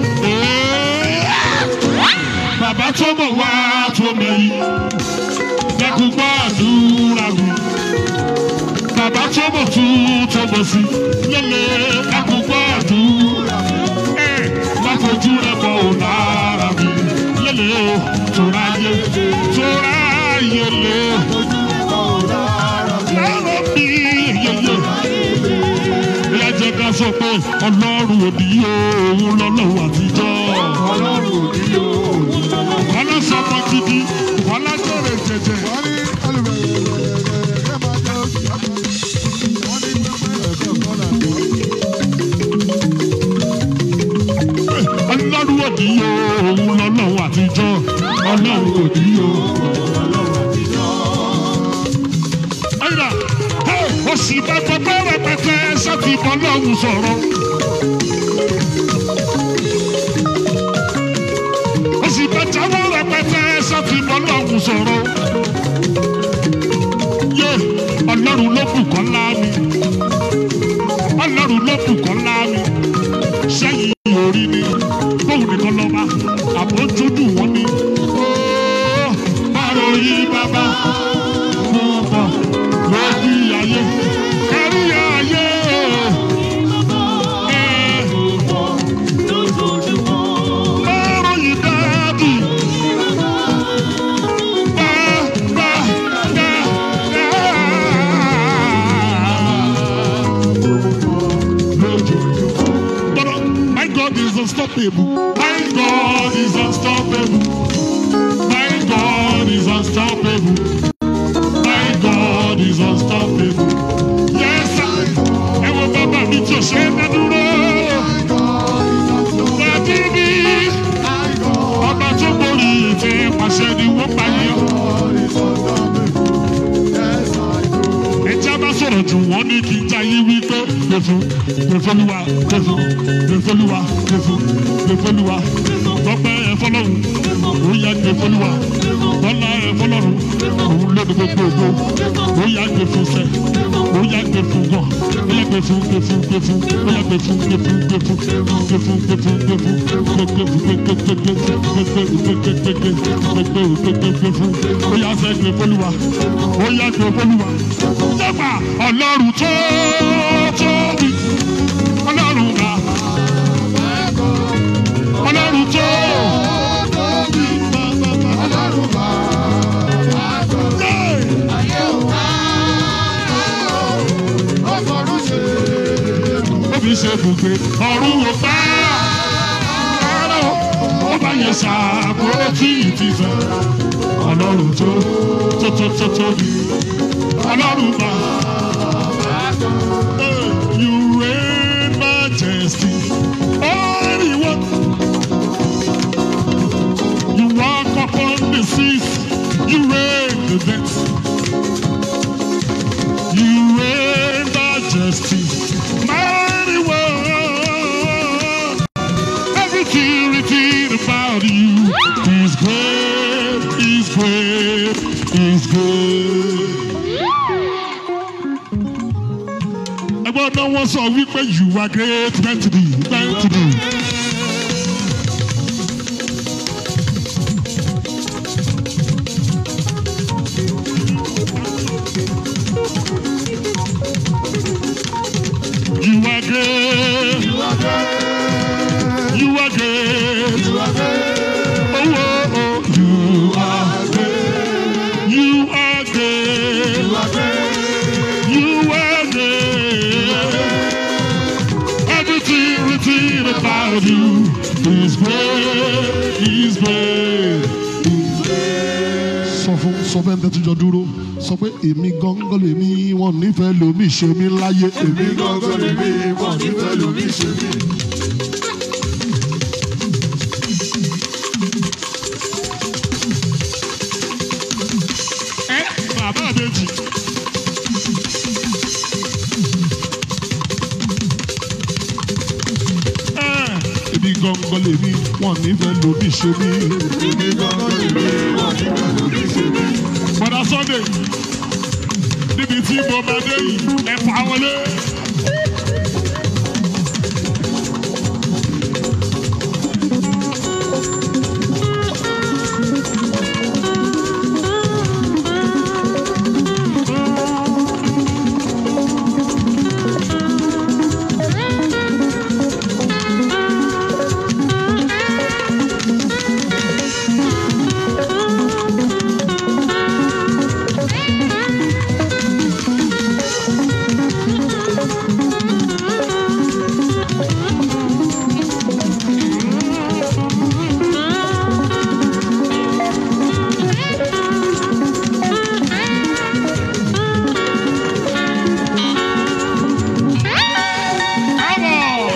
Bàbá tó mọ̀ wá tó mẹ́yìn dẹ́kun gbọ́ àdúrà mi. Bàbá tó mọ̀ tún tó mọ̀ sí lélẹ̀ dẹ́kun gbọ́ àdúrà mi. Má fojú rẹ̀ bọ̀ ò lára mi lélẹ̀ o tóra yé tóra yé lé lára mi yéyé. Ẹ jẹ́ ká sọ pé ọlọ́run òbí òun lọ́lọ́run àtijọ́. Ọlọ́run òní yóò ní lọ́lọ́. Kọ́lá sọmọ gidi, Kọ́lá jèrè jẹjẹ. Wọ́n ní alùpùpù máa jẹ́ oṣù yàtọ̀. Wọ́n ní pẹ́pẹ́ ẹ̀kọ́ kọ́là tó. Ọlọ́run òbí òun lọ́lọ́run àtijọ́. Ọlọ́run òbí òun. Ẹ̀yà ó sì bá gbogbo rẹpẹtẹ sọ́tì bọ́lọ́hún sọ̀rọ̀. Ó sì bá jáwọ́ rẹpẹtẹ sọ́tì bọ́lọ́hún sọ̀rọ̀. Yé Ọlọ́run ló bùkọ́ láàmì. Ọlọ́run ló bùkọ́ láàmì. Sẹ́yìn orí ni bóun nìkan lọ́ba àbójúdù wọn ni. Ó báròyìn bàbá fún bọ̀ lójú ayé kárí ayé. Báròyìn dáàbì bá bá dá dá. But my God is unstoppable. My God is unstoppable. My God is unstoppable. My God is unstoppable. Yes, sir. Ẹ wo bàbá mi tí o ṣe é dá dúró. Dàbí mi, ọba tó borí ìtẹ́ pàṣẹ ni wọ́n pa yín. Ẹja bá sọ̀rọ̀ jù wọ́n ní kí n jayé wípé gbèfú gbèfólúwa gbèfú gbèfólúwa gbèfú gbèfólúwa tọpẹ́ ẹ̀fọ́lọ́run ó yá gbèfólúwa bọ́lá ẹ̀fọ́lọ́run òun ló ní gbogbo ògo ó yá gbèfú sẹ́ ó yá gbèfú gan ó yá gbèfú gbèfú gbèfú ó yá gbèfú gbèfú gbèfú gbèfú gbèfú gbèfú gbèfú gbèfú gbèfú ó yá sẹ́ gbèfólúwa ó yá gbèfólúwa dẹ́gbà ọlọ́run tó tóbi ọlọ́run ga ọlọ́run tó ó fi ṣe ibùgbé ọ̀run ò bá rárá o ó bá yẹn ṣàkóso tí ì ti sọ ọlọ́run tó tó tó tó tóbi. Ọlọ́run bá. You reign majesty. Only one. You walk upon the seas. You reign the depths. You reign majesty. Mighty one. Everything written about you is great, is great, is great. Ẹgbọ́n náà wọ́n sọ wípé you are great meant to be, meant to be. You are great. You are great. You are great. You are great. Oh, oh, oh. You are great. You are great. You are great. You are great. Everything written about you is great. Is great. Is great. Sọ fún sọ fẹ́ ń tẹ́tí jọ dúró sọ pé èmi gángan lèmi wọn nífẹ̀ẹ́ lomi ṣe mí láyé. Èmi gángan lèmi wọn nífẹ̀ẹ́ lomi ṣe mí. Ẹ bàbá àbèjì. Èmi gángan lèmi wọn nífẹ̀ẹ́ lomi ṣe mí. Èmi gángan lèmi wọn nífẹ̀ẹ́ lomi ṣe mí. Bọ̀dá Sunday, níbi tí mo bá dé yìí, ẹ fà wọlé. Àwọ̀.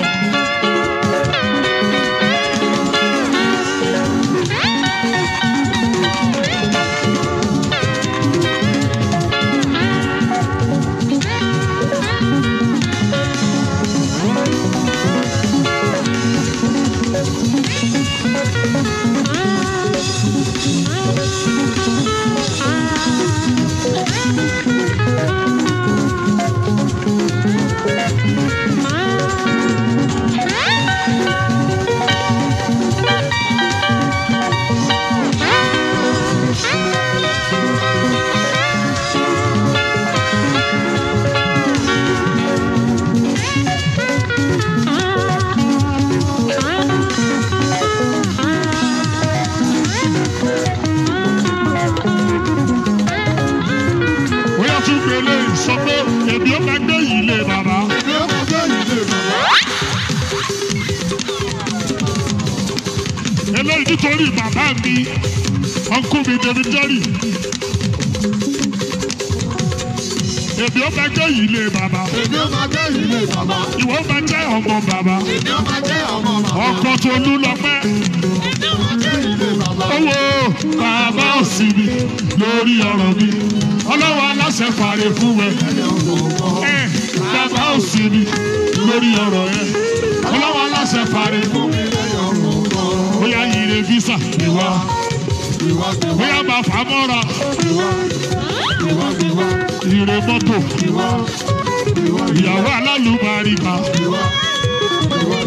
Bóyá tún gbélé sọ pé èmi ó máa gbé yìí lé bàbá. Èmi ó máa gbé ilé bàbá. Eléyìí nítorí bàbá mi, ọkú mi David Jerry. Èmi ó máa gbé yìí lé bàbá. Èmi ó máa gbé ilé bàbá. Ìwọ máa jẹ́ ọmọ bàbá. Èmi ó máa jẹ́ ọmọ bàbá. Ọkọ Tolú lọ́pẹ́. Èmi ó máa gbé ilé bàbá. Owó bàbá òsì mi lórí ọ̀rọ̀ mi. Ọlọ́wọ́ aláṣẹ fàre fún ẹ. Ẹ bàbá òsì mi lórí ọ̀rọ̀ ẹ. Ọlọ́wọ́ aláṣẹ fàre fún mi. Bóyá ire visa ìwà. Bóyá máa fà á mọ́ra. Ire mọ́tò. Ìyàwó alálùbáríkà.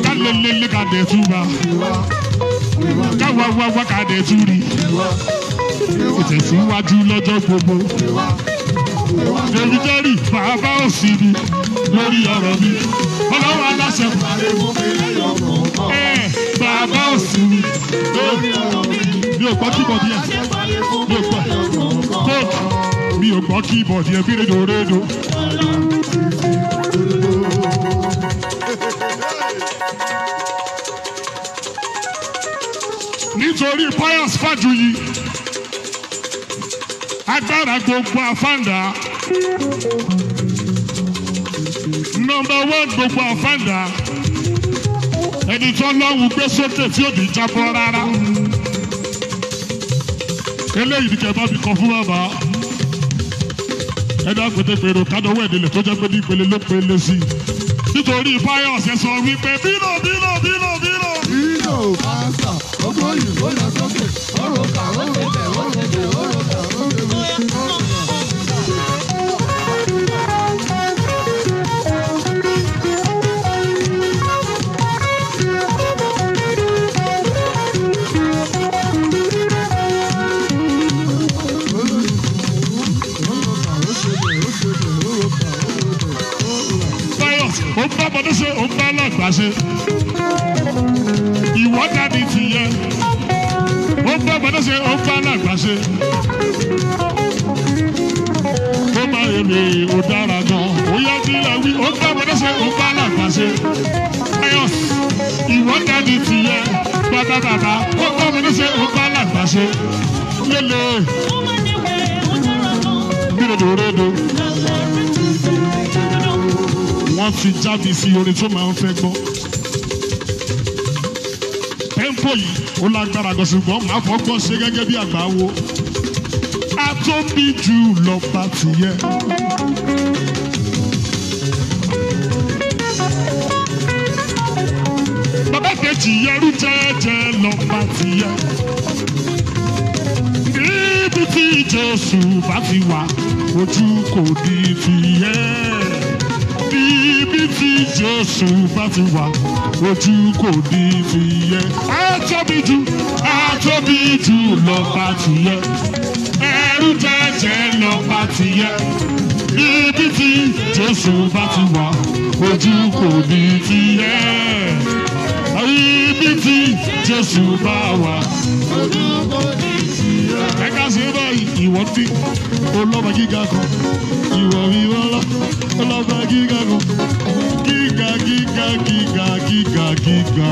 Kálélélé kàdé túbà. Káwa wá wá kàdé túrí. Ìtẹ̀síwájú lọ́jọ́ gbogbo. David Jerry bàbá òsì mi lórí ọ̀rọ̀ mi. Ọlọ́wọ́ aláṣẹ ẹ̀ bàbá òsì mi lórí ọ̀rọ̀ mi. Mi ò gbọ́ kíbọ̀dì ẹ̀. Mi ò gbọ́. Kóòtù mi ò gbọ́ kíbọ̀dì ẹ̀ bí rédò rédò. Nítorí Pius Fájuyì, agbára gbogbo àfáǹdà. Nọmba 1 gbogbo àfáàdà. Ẹni tó lọ́wọ́ gbé sókè tí ò ní jábọ́ rárá. Eléyìí ni kẹ̀bá mi kọ fún bàbá. Ẹni àpètèpèrò kádọ́wọ́ ìdílé tó jẹ́ pé ní ìpele ló pele sí i. Nítorí Fáyọ̀sẹ̀ sọ wípé bínú bínú bínú bínú. Bínú pásítọ̀, ọgbọ́n òyìnbó lọ sókè, ó rò kà, ó rò bẹ̀, ó rò bẹ̀, ó rò kà, ó rò bẹ̀. Ó ń bá ọmọdé ṣe, ó ń bá alàgbà ṣe. Ìwọ dání ti yẹ. Ó ń bá ọmọdé ṣe, ó ń bá alàgbà ṣe. Ó máa èrè ó dára gan. Ó yá kí ilẹ̀ wí. Ó ń bá ọmọdé ṣe, ó ń bá alàgbà ṣe. Ayọ̀ ìwọ dání ti yẹ. Bàbá bàbá ó ń bá ọmọdé ṣe, ó ń bá alàgbà ṣe. Lélẹ̀. Bírèdòrédò. Wọ́n ti jáde sí orin tó máa ń fẹ́ gbọ́. Tẹ́ḿpò yìí ó lágbára gan ṣùgbọ́n màá fọ́gbọ́n ṣe gẹ́gẹ́ bí àgbà wo. A tó bí jù lọ́ba tìyẹ. Bàbá kejì yẹrú jẹ́jẹ́ lọ́ba tìyẹ. Níbi tí Jésù bá ti wà, ojú kò ní tìyẹ. Níbi tí Jésù bá ti wà, ojú kò ní fi yẹ. Atóbi jù lọ́ba ti yẹ. Ẹrú jẹ́jẹ́ lọ́ba ti yẹ. Níbi tí Jésù bá ti wà, ojú kò ní fi yẹ. Níbi tí Jésù bá wà, ojú kò ní fi yẹ. Ẹ ká ṣe báyìí, ìwọ ní ọlọ́ba gíga kan. Ìwọ ìwọ ọlọ́ba gíga kan. Gíga gíga gíga gíga gíga.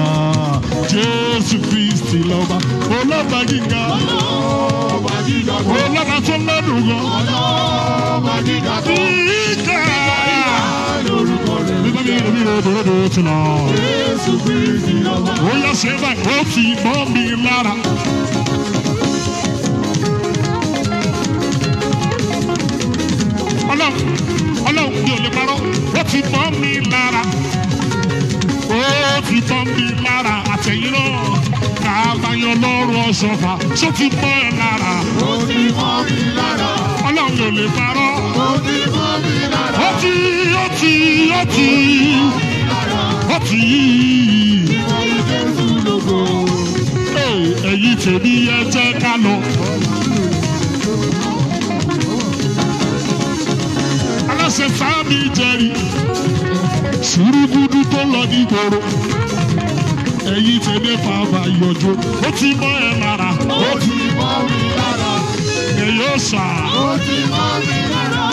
Jésù Kristi lọ́ba. Ọlọ́ba gíga. Ọlọ́ba tó lọ́dún gan. Ọlọ́ba gíga kan. Gíga. Lórúkọ rẹ̀. Bíbá mi rò mí rò rò rò ti lọ. Jésù Kristi lọ́ba. Ó yá ṣe báyìí, ó ti mọ́ mi lára. Ọlọ́run mi ò lè parọ́, ó ti mọ́ mi lára. Ó ti mọ́ mi lára àtẹ̀yìn náà. Kàbáyọ̀ lọ́rùn ọ̀ṣọ́fà, ṣó ti mọ́ ẹ lára. Ó ti mọ́ mi lára. Ọlọ́run ò lè parọ́. Ó ti mọ́ mi lára. Ó ti ó ti ó ti ó ti. Ìwọ ni Jésù lógo. Ẹ̀yin tèmi ẹ jẹ́ ká lọ. Aláṣẹ sáàmì jẹrí ṣùrùgùdù tó lọ nígboro. Ẹ̀yin tèmi fàáfà yọjú. Ó ti mọ́ ẹ lára. Ó ti mọ́ mi lára. Èyí ó sà. Ó ti mọ́ mi lára.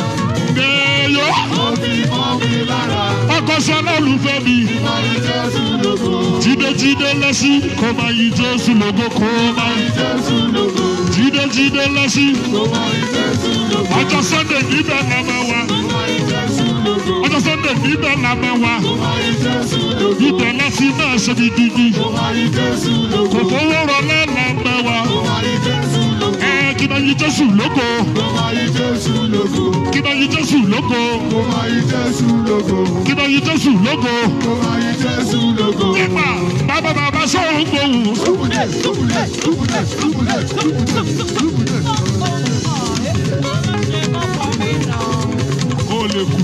Èyí ó. Ó ti mọ́ mi lára. Ọkọ sọlá olùfẹ́ mi. Ìwọ ni Jésù lógo. Jíde jíde lẹ́sí kó máa yí Jésù lógo kó máa yí Jésù lógo. Jíde jíde lẹ́sí. Kó máa yí Jésù lógo. Ọjọ́ Sunday níbẹ̀ la máa wà. Kó máa yí Jésù lógo. Ọjọ́ Sunday níbẹ̀ la máa wà. Kó máa yí Jésù lógo. Ibẹ̀ láti máa ṣe gidigidi. Kó máa yí Jésù lógo. Kò fowó rọlẹ́ la máa wà. Kó máa yí Jésù lógo. Ẹ kí máa yí Jésù lógo. Kó máa yí Jésù lógo. Kí máa yí Jésù lógo. Kó máa yí Jésù lógo. Kí máa yí Jésù lógo. Kó máa yí Jésù lógo. Nípa bàbá bàbá sọ̀rọ̀ gbòòwò. Túbùdé, túbùdé, túbùdé, túbùdé, túbùdé, túbùdé. Ó lè kú.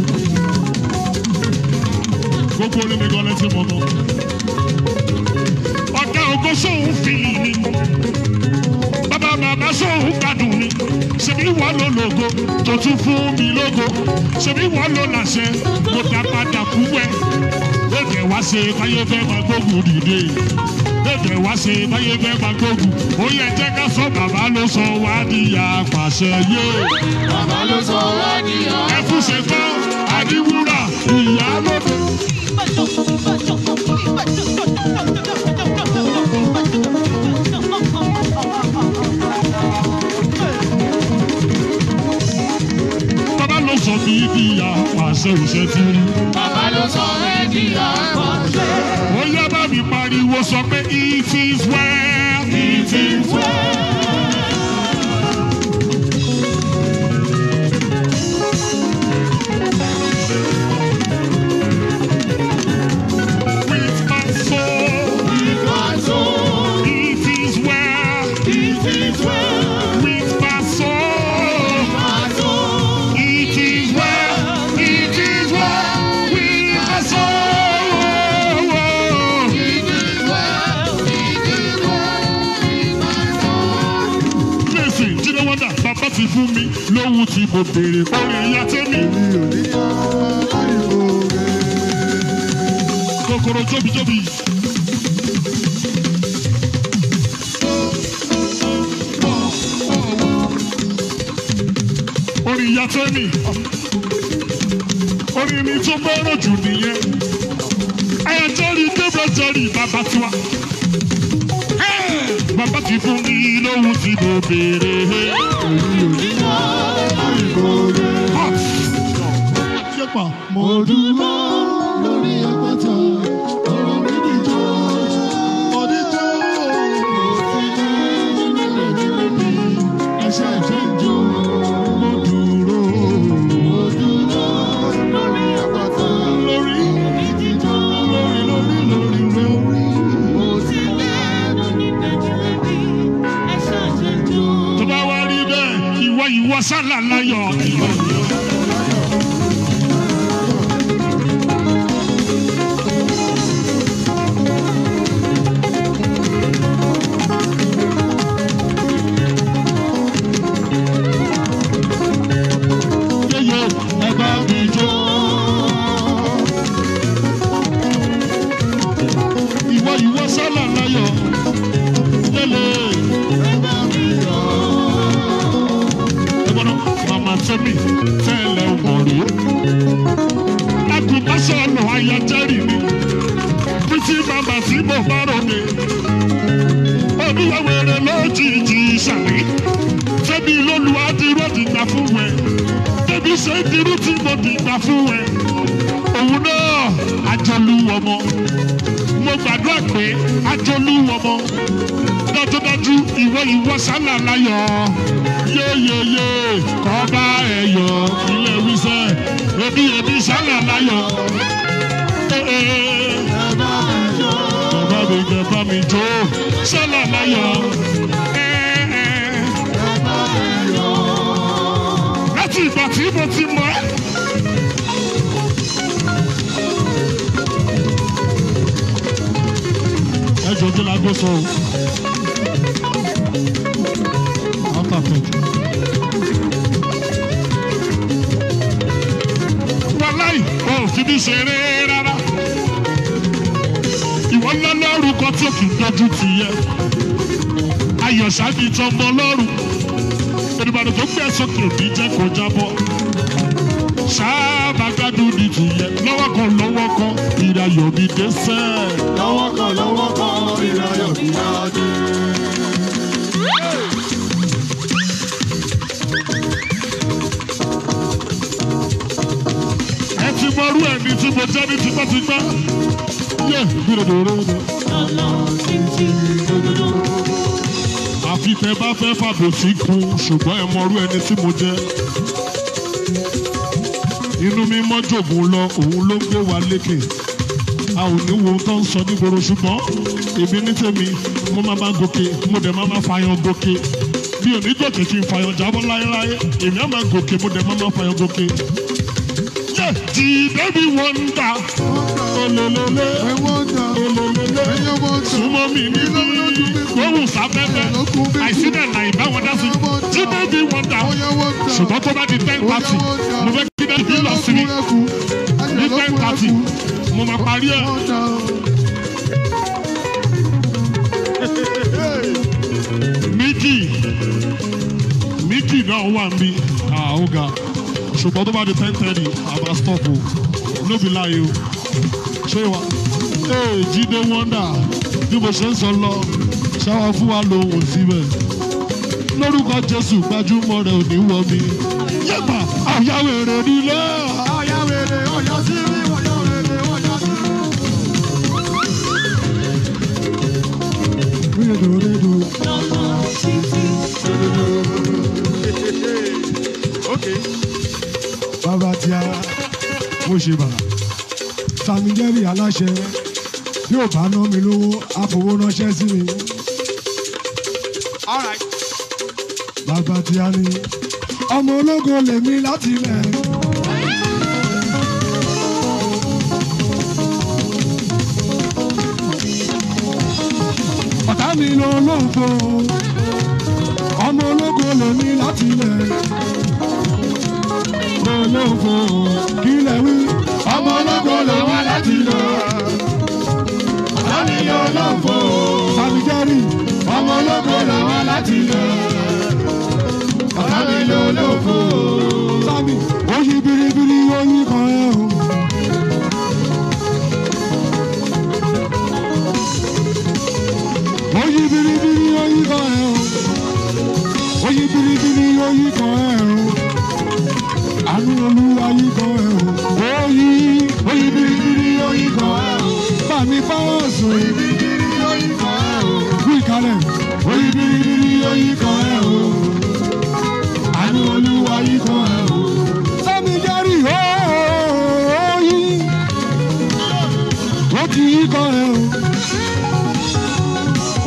Gbogbo orí mi gan létí mọ́ tán. Ọ̀gá ògo sóhun fìlì mi. Bàbá bàbá sóhun gbádùn mi. Ṣèbí wọ́n ló lògo tó tún fún mi lógo. Ṣèbí wọ́n ló làṣẹ mo dá padà kú wẹ̀. Lóde wá ṣe báyé fẹ́ máa gbógun dìde. Lóde wá ṣe báyé fẹ́ máa gbógun. Ó yẹ jẹ́ ká sọ bàbá ló sọ wá níyà pàṣẹ yé. Bàbá ló sọ wá níyà. Ẹkún ṣe tán, Adíwúrà, ìyá lóde. Bàbá ló sọ ṣe òṣè tí rí. Bàbá ló sọ ẹ́ di àkànṣe. Ó yá bá mi pariwo sọ pé it is well. It is well. With my soul. With my soul. It is well. It is well. With my soul. With my soul. It is well. It is well. With my soul. It is well. It is well. With my soul. Listen, do you know what that bàbá ti fún mi lóhun tí mo béèrè orin ìyá tẹ́mi. Kòkòrò jóbijóbi. Orin ìyá tẹ́mi. Orin mi tó gbọ́rọ̀ jù nìyẹn. Ẹyà jẹ́rìí Gabriel jẹ́rìí bàbá tiwa. Bàbá ti fún mi lóhun tí mo béèrè. Mo dúró lórí àpáta, ọ̀rọ̀ mi dìjọ́, mo dìjọ́, mo ti dé nílẹ̀ nílẹ̀ mi, ẹ̀ṣẹ̀ jẹ́ jò. Mo dúró Mo dúró lórí àpáta, lórí mi dìjọ́, lórí lórí lórí lórí. mo ti dé nílẹ̀ nílẹ̀ mi, ẹ̀ṣẹ̀ jẹ́ jò. Tó bá wá rí bẹ́ẹ̀, ìwọ ìwọ sálà láyọ̀. Yéyé ẹ bá mi jó. Ìwọ ìwọ sálà láyọ̀. Lélẹ̀. Ẹgbọ́n màmá tẹ́mi tẹ́lẹ̀ mọ̀ rí. Agùnbáṣọ̀nù aya jẹ́rì mi. Pretty mama tí mo bá ròde. Olúwawèrè lójijì sàrí. Tẹ́mi lóluwà dúró dìgbà fún wẹ̀. Tẹ́mi ṣe ń dirú tí mo dìgbà fún wẹ̀. Òun náà àjọlú ọmọ. Mo gbàdúrà pé àjọlú ọmọ. Dájúdájú ìwọ ìwọ sálà láyọ̀. Yéyéyé kọ́ba ẹ̀yọ̀ ilé wíṣẹ́. Ebi ebi sálà láyọ̀. Ee bàbá mi jẹ bá mi jó sálà láyọ̀. Láti ìgbà tí mo ti mọ̀ ẹ́. Ẹ jọ kí la gbó sọ o. After 10. Wàláì, o ò fi mí ṣeré rárá. Ìwọ ńlá lórúkọ tí ó kì í dọ́jú ti yẹ. Ayọ̀ ṣáàbì tọmọ lọ́rùn. Olùbàdàn tó gbé sókè òbí jẹ́ kó jábọ́. Ṣáàbà gbádùn ní tìyẹ. Lọ́wọ́ kan lọ́wọ́ kan, ìrayọ̀ mi dé sẹ́ẹ̀. Lọ́wọ́ kan lọ́wọ́ kan, ìrayọ̀ mi á dé. Ẹ ti mọrú ẹni tí mo jẹ́ ní tipẹ́tipẹ́. Yé gbèrèdèrè. Àfi tẹ bá fẹ́ fàbòsí kun ṣùgbọ́n ẹ mọrú ẹni tí mo jẹ́. Inú mi mọ́ jògùn lọ, òun ló ń gbé wa lékè. A ò ní wo ohun tó ń sọ nígboro ṣùgbọ́n èmi ní tèmi mo máa bá gòkè, mo dẹ̀ máa máa fàyàn gòkè. Mi ò ní gòkè kí n fàyàn jábọ́ láéláé. Èmi á máa gòkè, mo dẹ̀ máa máa fàyàn gòkè. Yeah, the baby wonder. Ololole, ololole. Súnmọ́ mi níbí. Ohun sáfẹ́fẹ́. Àìsí náà náà ìbá wọn dá sí. The baby wonder. Ṣùgbọ́n tó bá di 10:30, mo fẹ́ kí dájú lọ sí mi. Ní 10:30, mo máa parí ẹ̀. Mickey, Mickey náà wà níbí. Ah, ó ga. Ṣùgbọ́n tó bá di 10:30, a máa stop o. No be lie o. Ṣé wa? Ee, Jídé Wonder, bí mo ṣe ń sọ lọ, ṣáwa fún wa lóhùn síbẹ̀. Lórúkọ Jésù gbajúmọ̀ rẹ̀ ò ní wọ mi. Yẹ́pà, àyàwèrè nílé. Ọ̀yàwèrè Rédò. Okay. Bàbá tí a mo ṣe bà. Sami Jerry aláṣẹ bí ò bá ná mi lówó á fowó ránṣẹ́ sí mi. All right. Bàbá tí a ní ọmọ ológo lèmi láti ilẹ̀. Ọ̀tá mi ló lófo, ọmọ ológo lèmi láti ilẹ̀. Ló lófo, kí lẹ wí? Ọmọ ológo làwa láti lọ. Ọ̀tá mi ló lófo. Sami Jerry, ọmọ ológo làwa láti lọ. Ọ̀tá mi ló lófo. Sami, ó yí biribiri ó yí kan ẹ̀ o. Ó yí biribiri ó yí kan ẹ̀ o. Ó yí biribiri ó yí kan ẹ̀ o. Àánú Olúwa yí kan ẹ̀ o. Ó yí biribiri ó yí kan ẹ̀ o. Bàmí fáwọ̀sì. Ó yí biribiri ó yí kan ẹ̀ o. Kú ìkálẹ̀. Ó yí biribiri ó yí kan ẹ̀ o. Àánú Olúwa yí kan ẹ̀ o. Sami Jerry ó yí. Ó ti yí kan ẹ̀ o.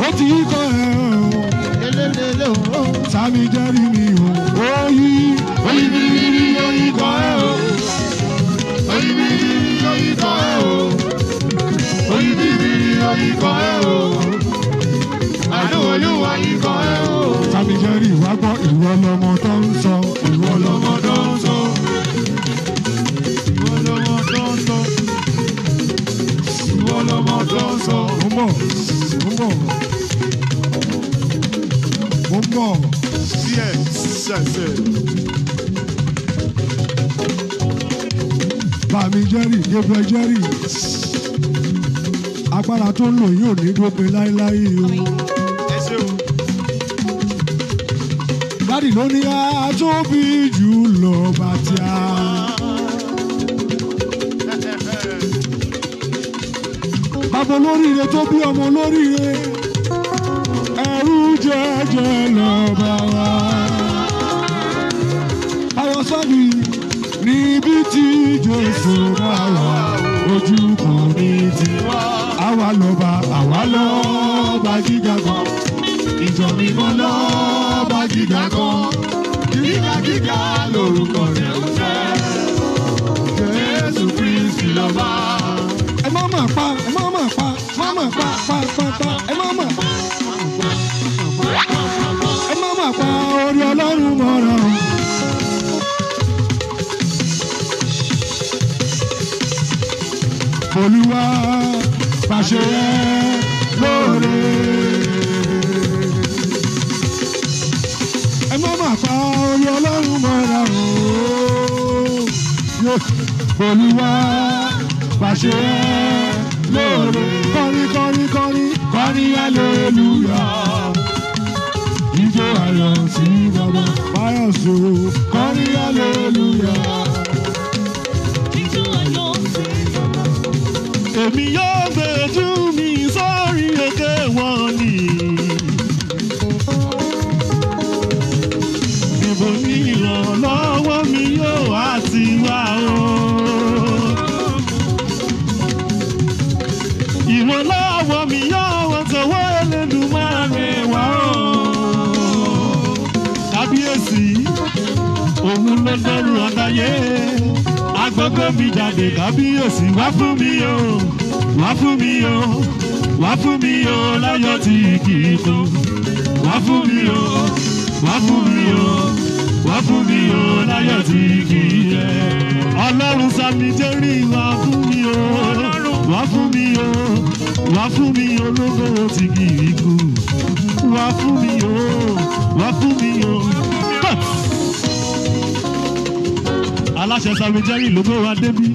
Ó ti yí kan ẹ̀ o. Sami Jerry mi o. Ó yí. Ó yí biribiri ó yí kan ẹ̀ o. Ó yí biribiri ó yí kan ẹ̀ o. Ó yí biribiri ó yí kan ẹ̀ o. Àánú Olúwa yí kan ẹ̀ o. Sami Jerry wá gbọ́ ìwọ lọmọ tó ń sọ. Ìwọ lọmọ tó ń sọ. Ìwọ lọmọ tó ń sọ. Ìwọ lọmọ tó ń sọ. Mo ń bọ̀, mo ń bọ̀. Mo ń bọ̀. Díẹ̀ sẹ̀sẹ̀. Bàmí Jerry, Gabriel Jerry. Agbára tó ń lò yóò ní dópin láéláé o. Ẹ ṣeun. Dádì ló ní atóbi jù lọ bàtí a. Bàbá olóríire tó bí ọmọ olóríire. Ẹrú jẹjẹ lọ́ba wa. Ayọ̀ sọ́ọ̀dì níbi tí Jésù bá wà ojú kò ní tiwa. Àwa lọ́ba, àwa lọ́ba gíga kan. Ìjọ mímọ́ lọ́ba gíga kan. Gíga gíga lórúkọ rẹ̀ ń jẹ́. Jésù Kristi lọ́ba. Ẹ má mà pa, ẹ má mà pa, má mà pa, pa, pa, pa, ẹ má mà. Ẹ má mà pa orí Ọlọ́run mọ́ra o. Olúwa pàṣẹ lóore. Ẹ má mà pa orí Ọlọ́run mọ́ra o. Olúwa pàṣẹ lóore. Kọrin kọrin kọrin kọrin hallelujah. Ijó ayọ̀ sí bàbá Báyọ̀ so kọrin hallelujah. Èmi yóò gbé ojú mi sórí òkè wọn ni. Níbo ni ìrànlọ́wọ́ mi yóò wá ti wá o? Ìrànlọ́wọ́ mi yóò wọ́n tọwọ́ Elédùmarè wá o. Kábíyèsí, òun ló dọ́rùn àtayé. Agbọ́gbọ́ mi jáde kábíyèsí wá fún mi o, wá fún mi o, wá fún mi o láyọ̀ tí kì í kú. Wá fún mi o, wá fún mi o, wá fún mi o láyọ̀ tí kì í yẹ. Ọlọ́run Sami Jerry wá fún mi o, wá fún mi o, wá fún mi o lógo tí kì í kú. Wá fún mi o, wá fún mi o. Cut! Aláṣẹ Sami Jerry ló gbé wa débí.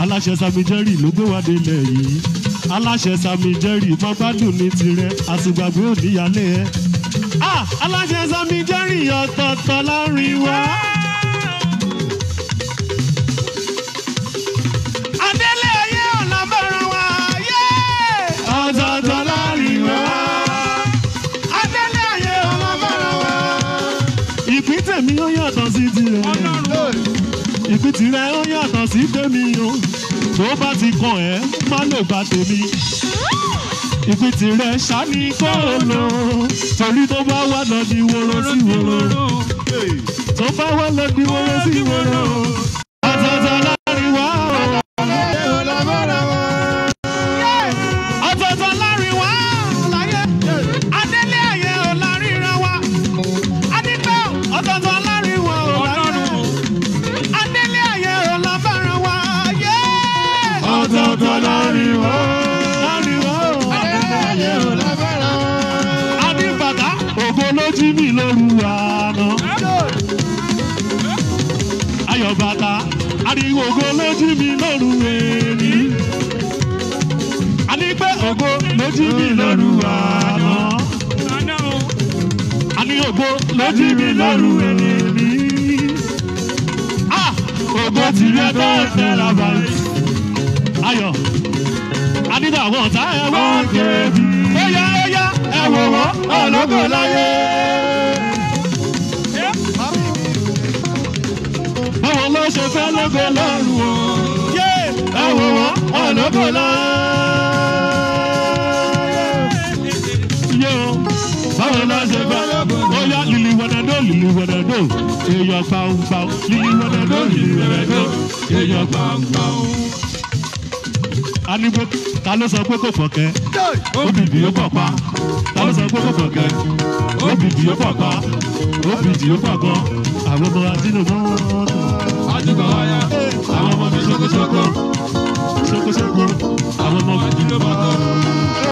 Aláṣẹ Sami Jerry ló gbé wa délẹ̀ yìí. Aláṣẹ Sami Jerry má gbádùn ní tirẹ̀, àsùgbàgbé ò níyàlé ẹ. Ah! Aláṣẹ Sami Jerry ọ̀tọ̀ọ̀tọ̀ láàrin wa. Adélé ayé ọ̀nà bára wa. Ọ̀tọ̀ọ̀tọ̀ láàrin wa. tèmi ó yàtọ̀ sí tirẹ̀. Ìpín tirẹ̀ ó yàtọ̀ sí tèmi o. Tó bá ti kàn ẹ́, má lè gba tèmi. Ìpín tirẹ̀ ṣáni kó o lò. Torí tó bá wà lọ di woro sí woro. Tó bá wà lọ di woro sí woro. Ọ̀tọ̀ọ̀tọ̀ láàrin wá o. Ọ̀tọ̀ọ̀tọ̀ láàrin wá láyé. Adélé ayé ò láríra wa. Adípẹ́ ọ̀tọ̀ọ̀tọ̀ láàrin wa ò láyé. Adélé ayé ò lábára wa. Ọ̀tọ̀ọ̀tọ̀ láàrin wa. Láàrin wa o. Adélé ayé ò lábára wa. Adíbàtà ògo ló jí mi lóru àná. Ayọ̀bàtà ariwo ògo ló jí mi lóru èní. A ní pé ògo ló jí mi lóru àná. A ní ògo ló jí mi lóru èní. Ah! Ògo tìrẹ tó tẹrabyte. Ayọ̀ Adídà àwọn ọ̀tá ẹ̀ wọ́n kébi. Óyá óyá ẹ wò wọ́n ọlọ́gọ́ láyé. Báwo ló ṣe fẹ́ lógo lọ́rùn o? Ẹ wò wọ́n ọlọ́gọ́ láyé. Báwo ló ṣe fẹ́ óyá lili wẹ̀dẹ̀dọ̀ lili wẹ̀dẹ̀dọ̀ èèyàn gbàùgbàù lili wẹ̀dẹ̀dọ̀ lili wẹ̀dẹ̀dọ̀ èèyàn gbàùgbàù. Anigbo ta ló sọ pé kò fọ̀kẹ́? Obìbì ó pọ̀ pa. Ta ló sọ pé kò fọ̀kẹ́? Obìbì ó pọ̀ pa. Obìbì ó pọ̀ gan. Àwọn ọmọ àdínú mọ́. Àwọn ọmọ mi ṣokoṣoko. Ṣokoṣoko. Àwọn ọmọ mi.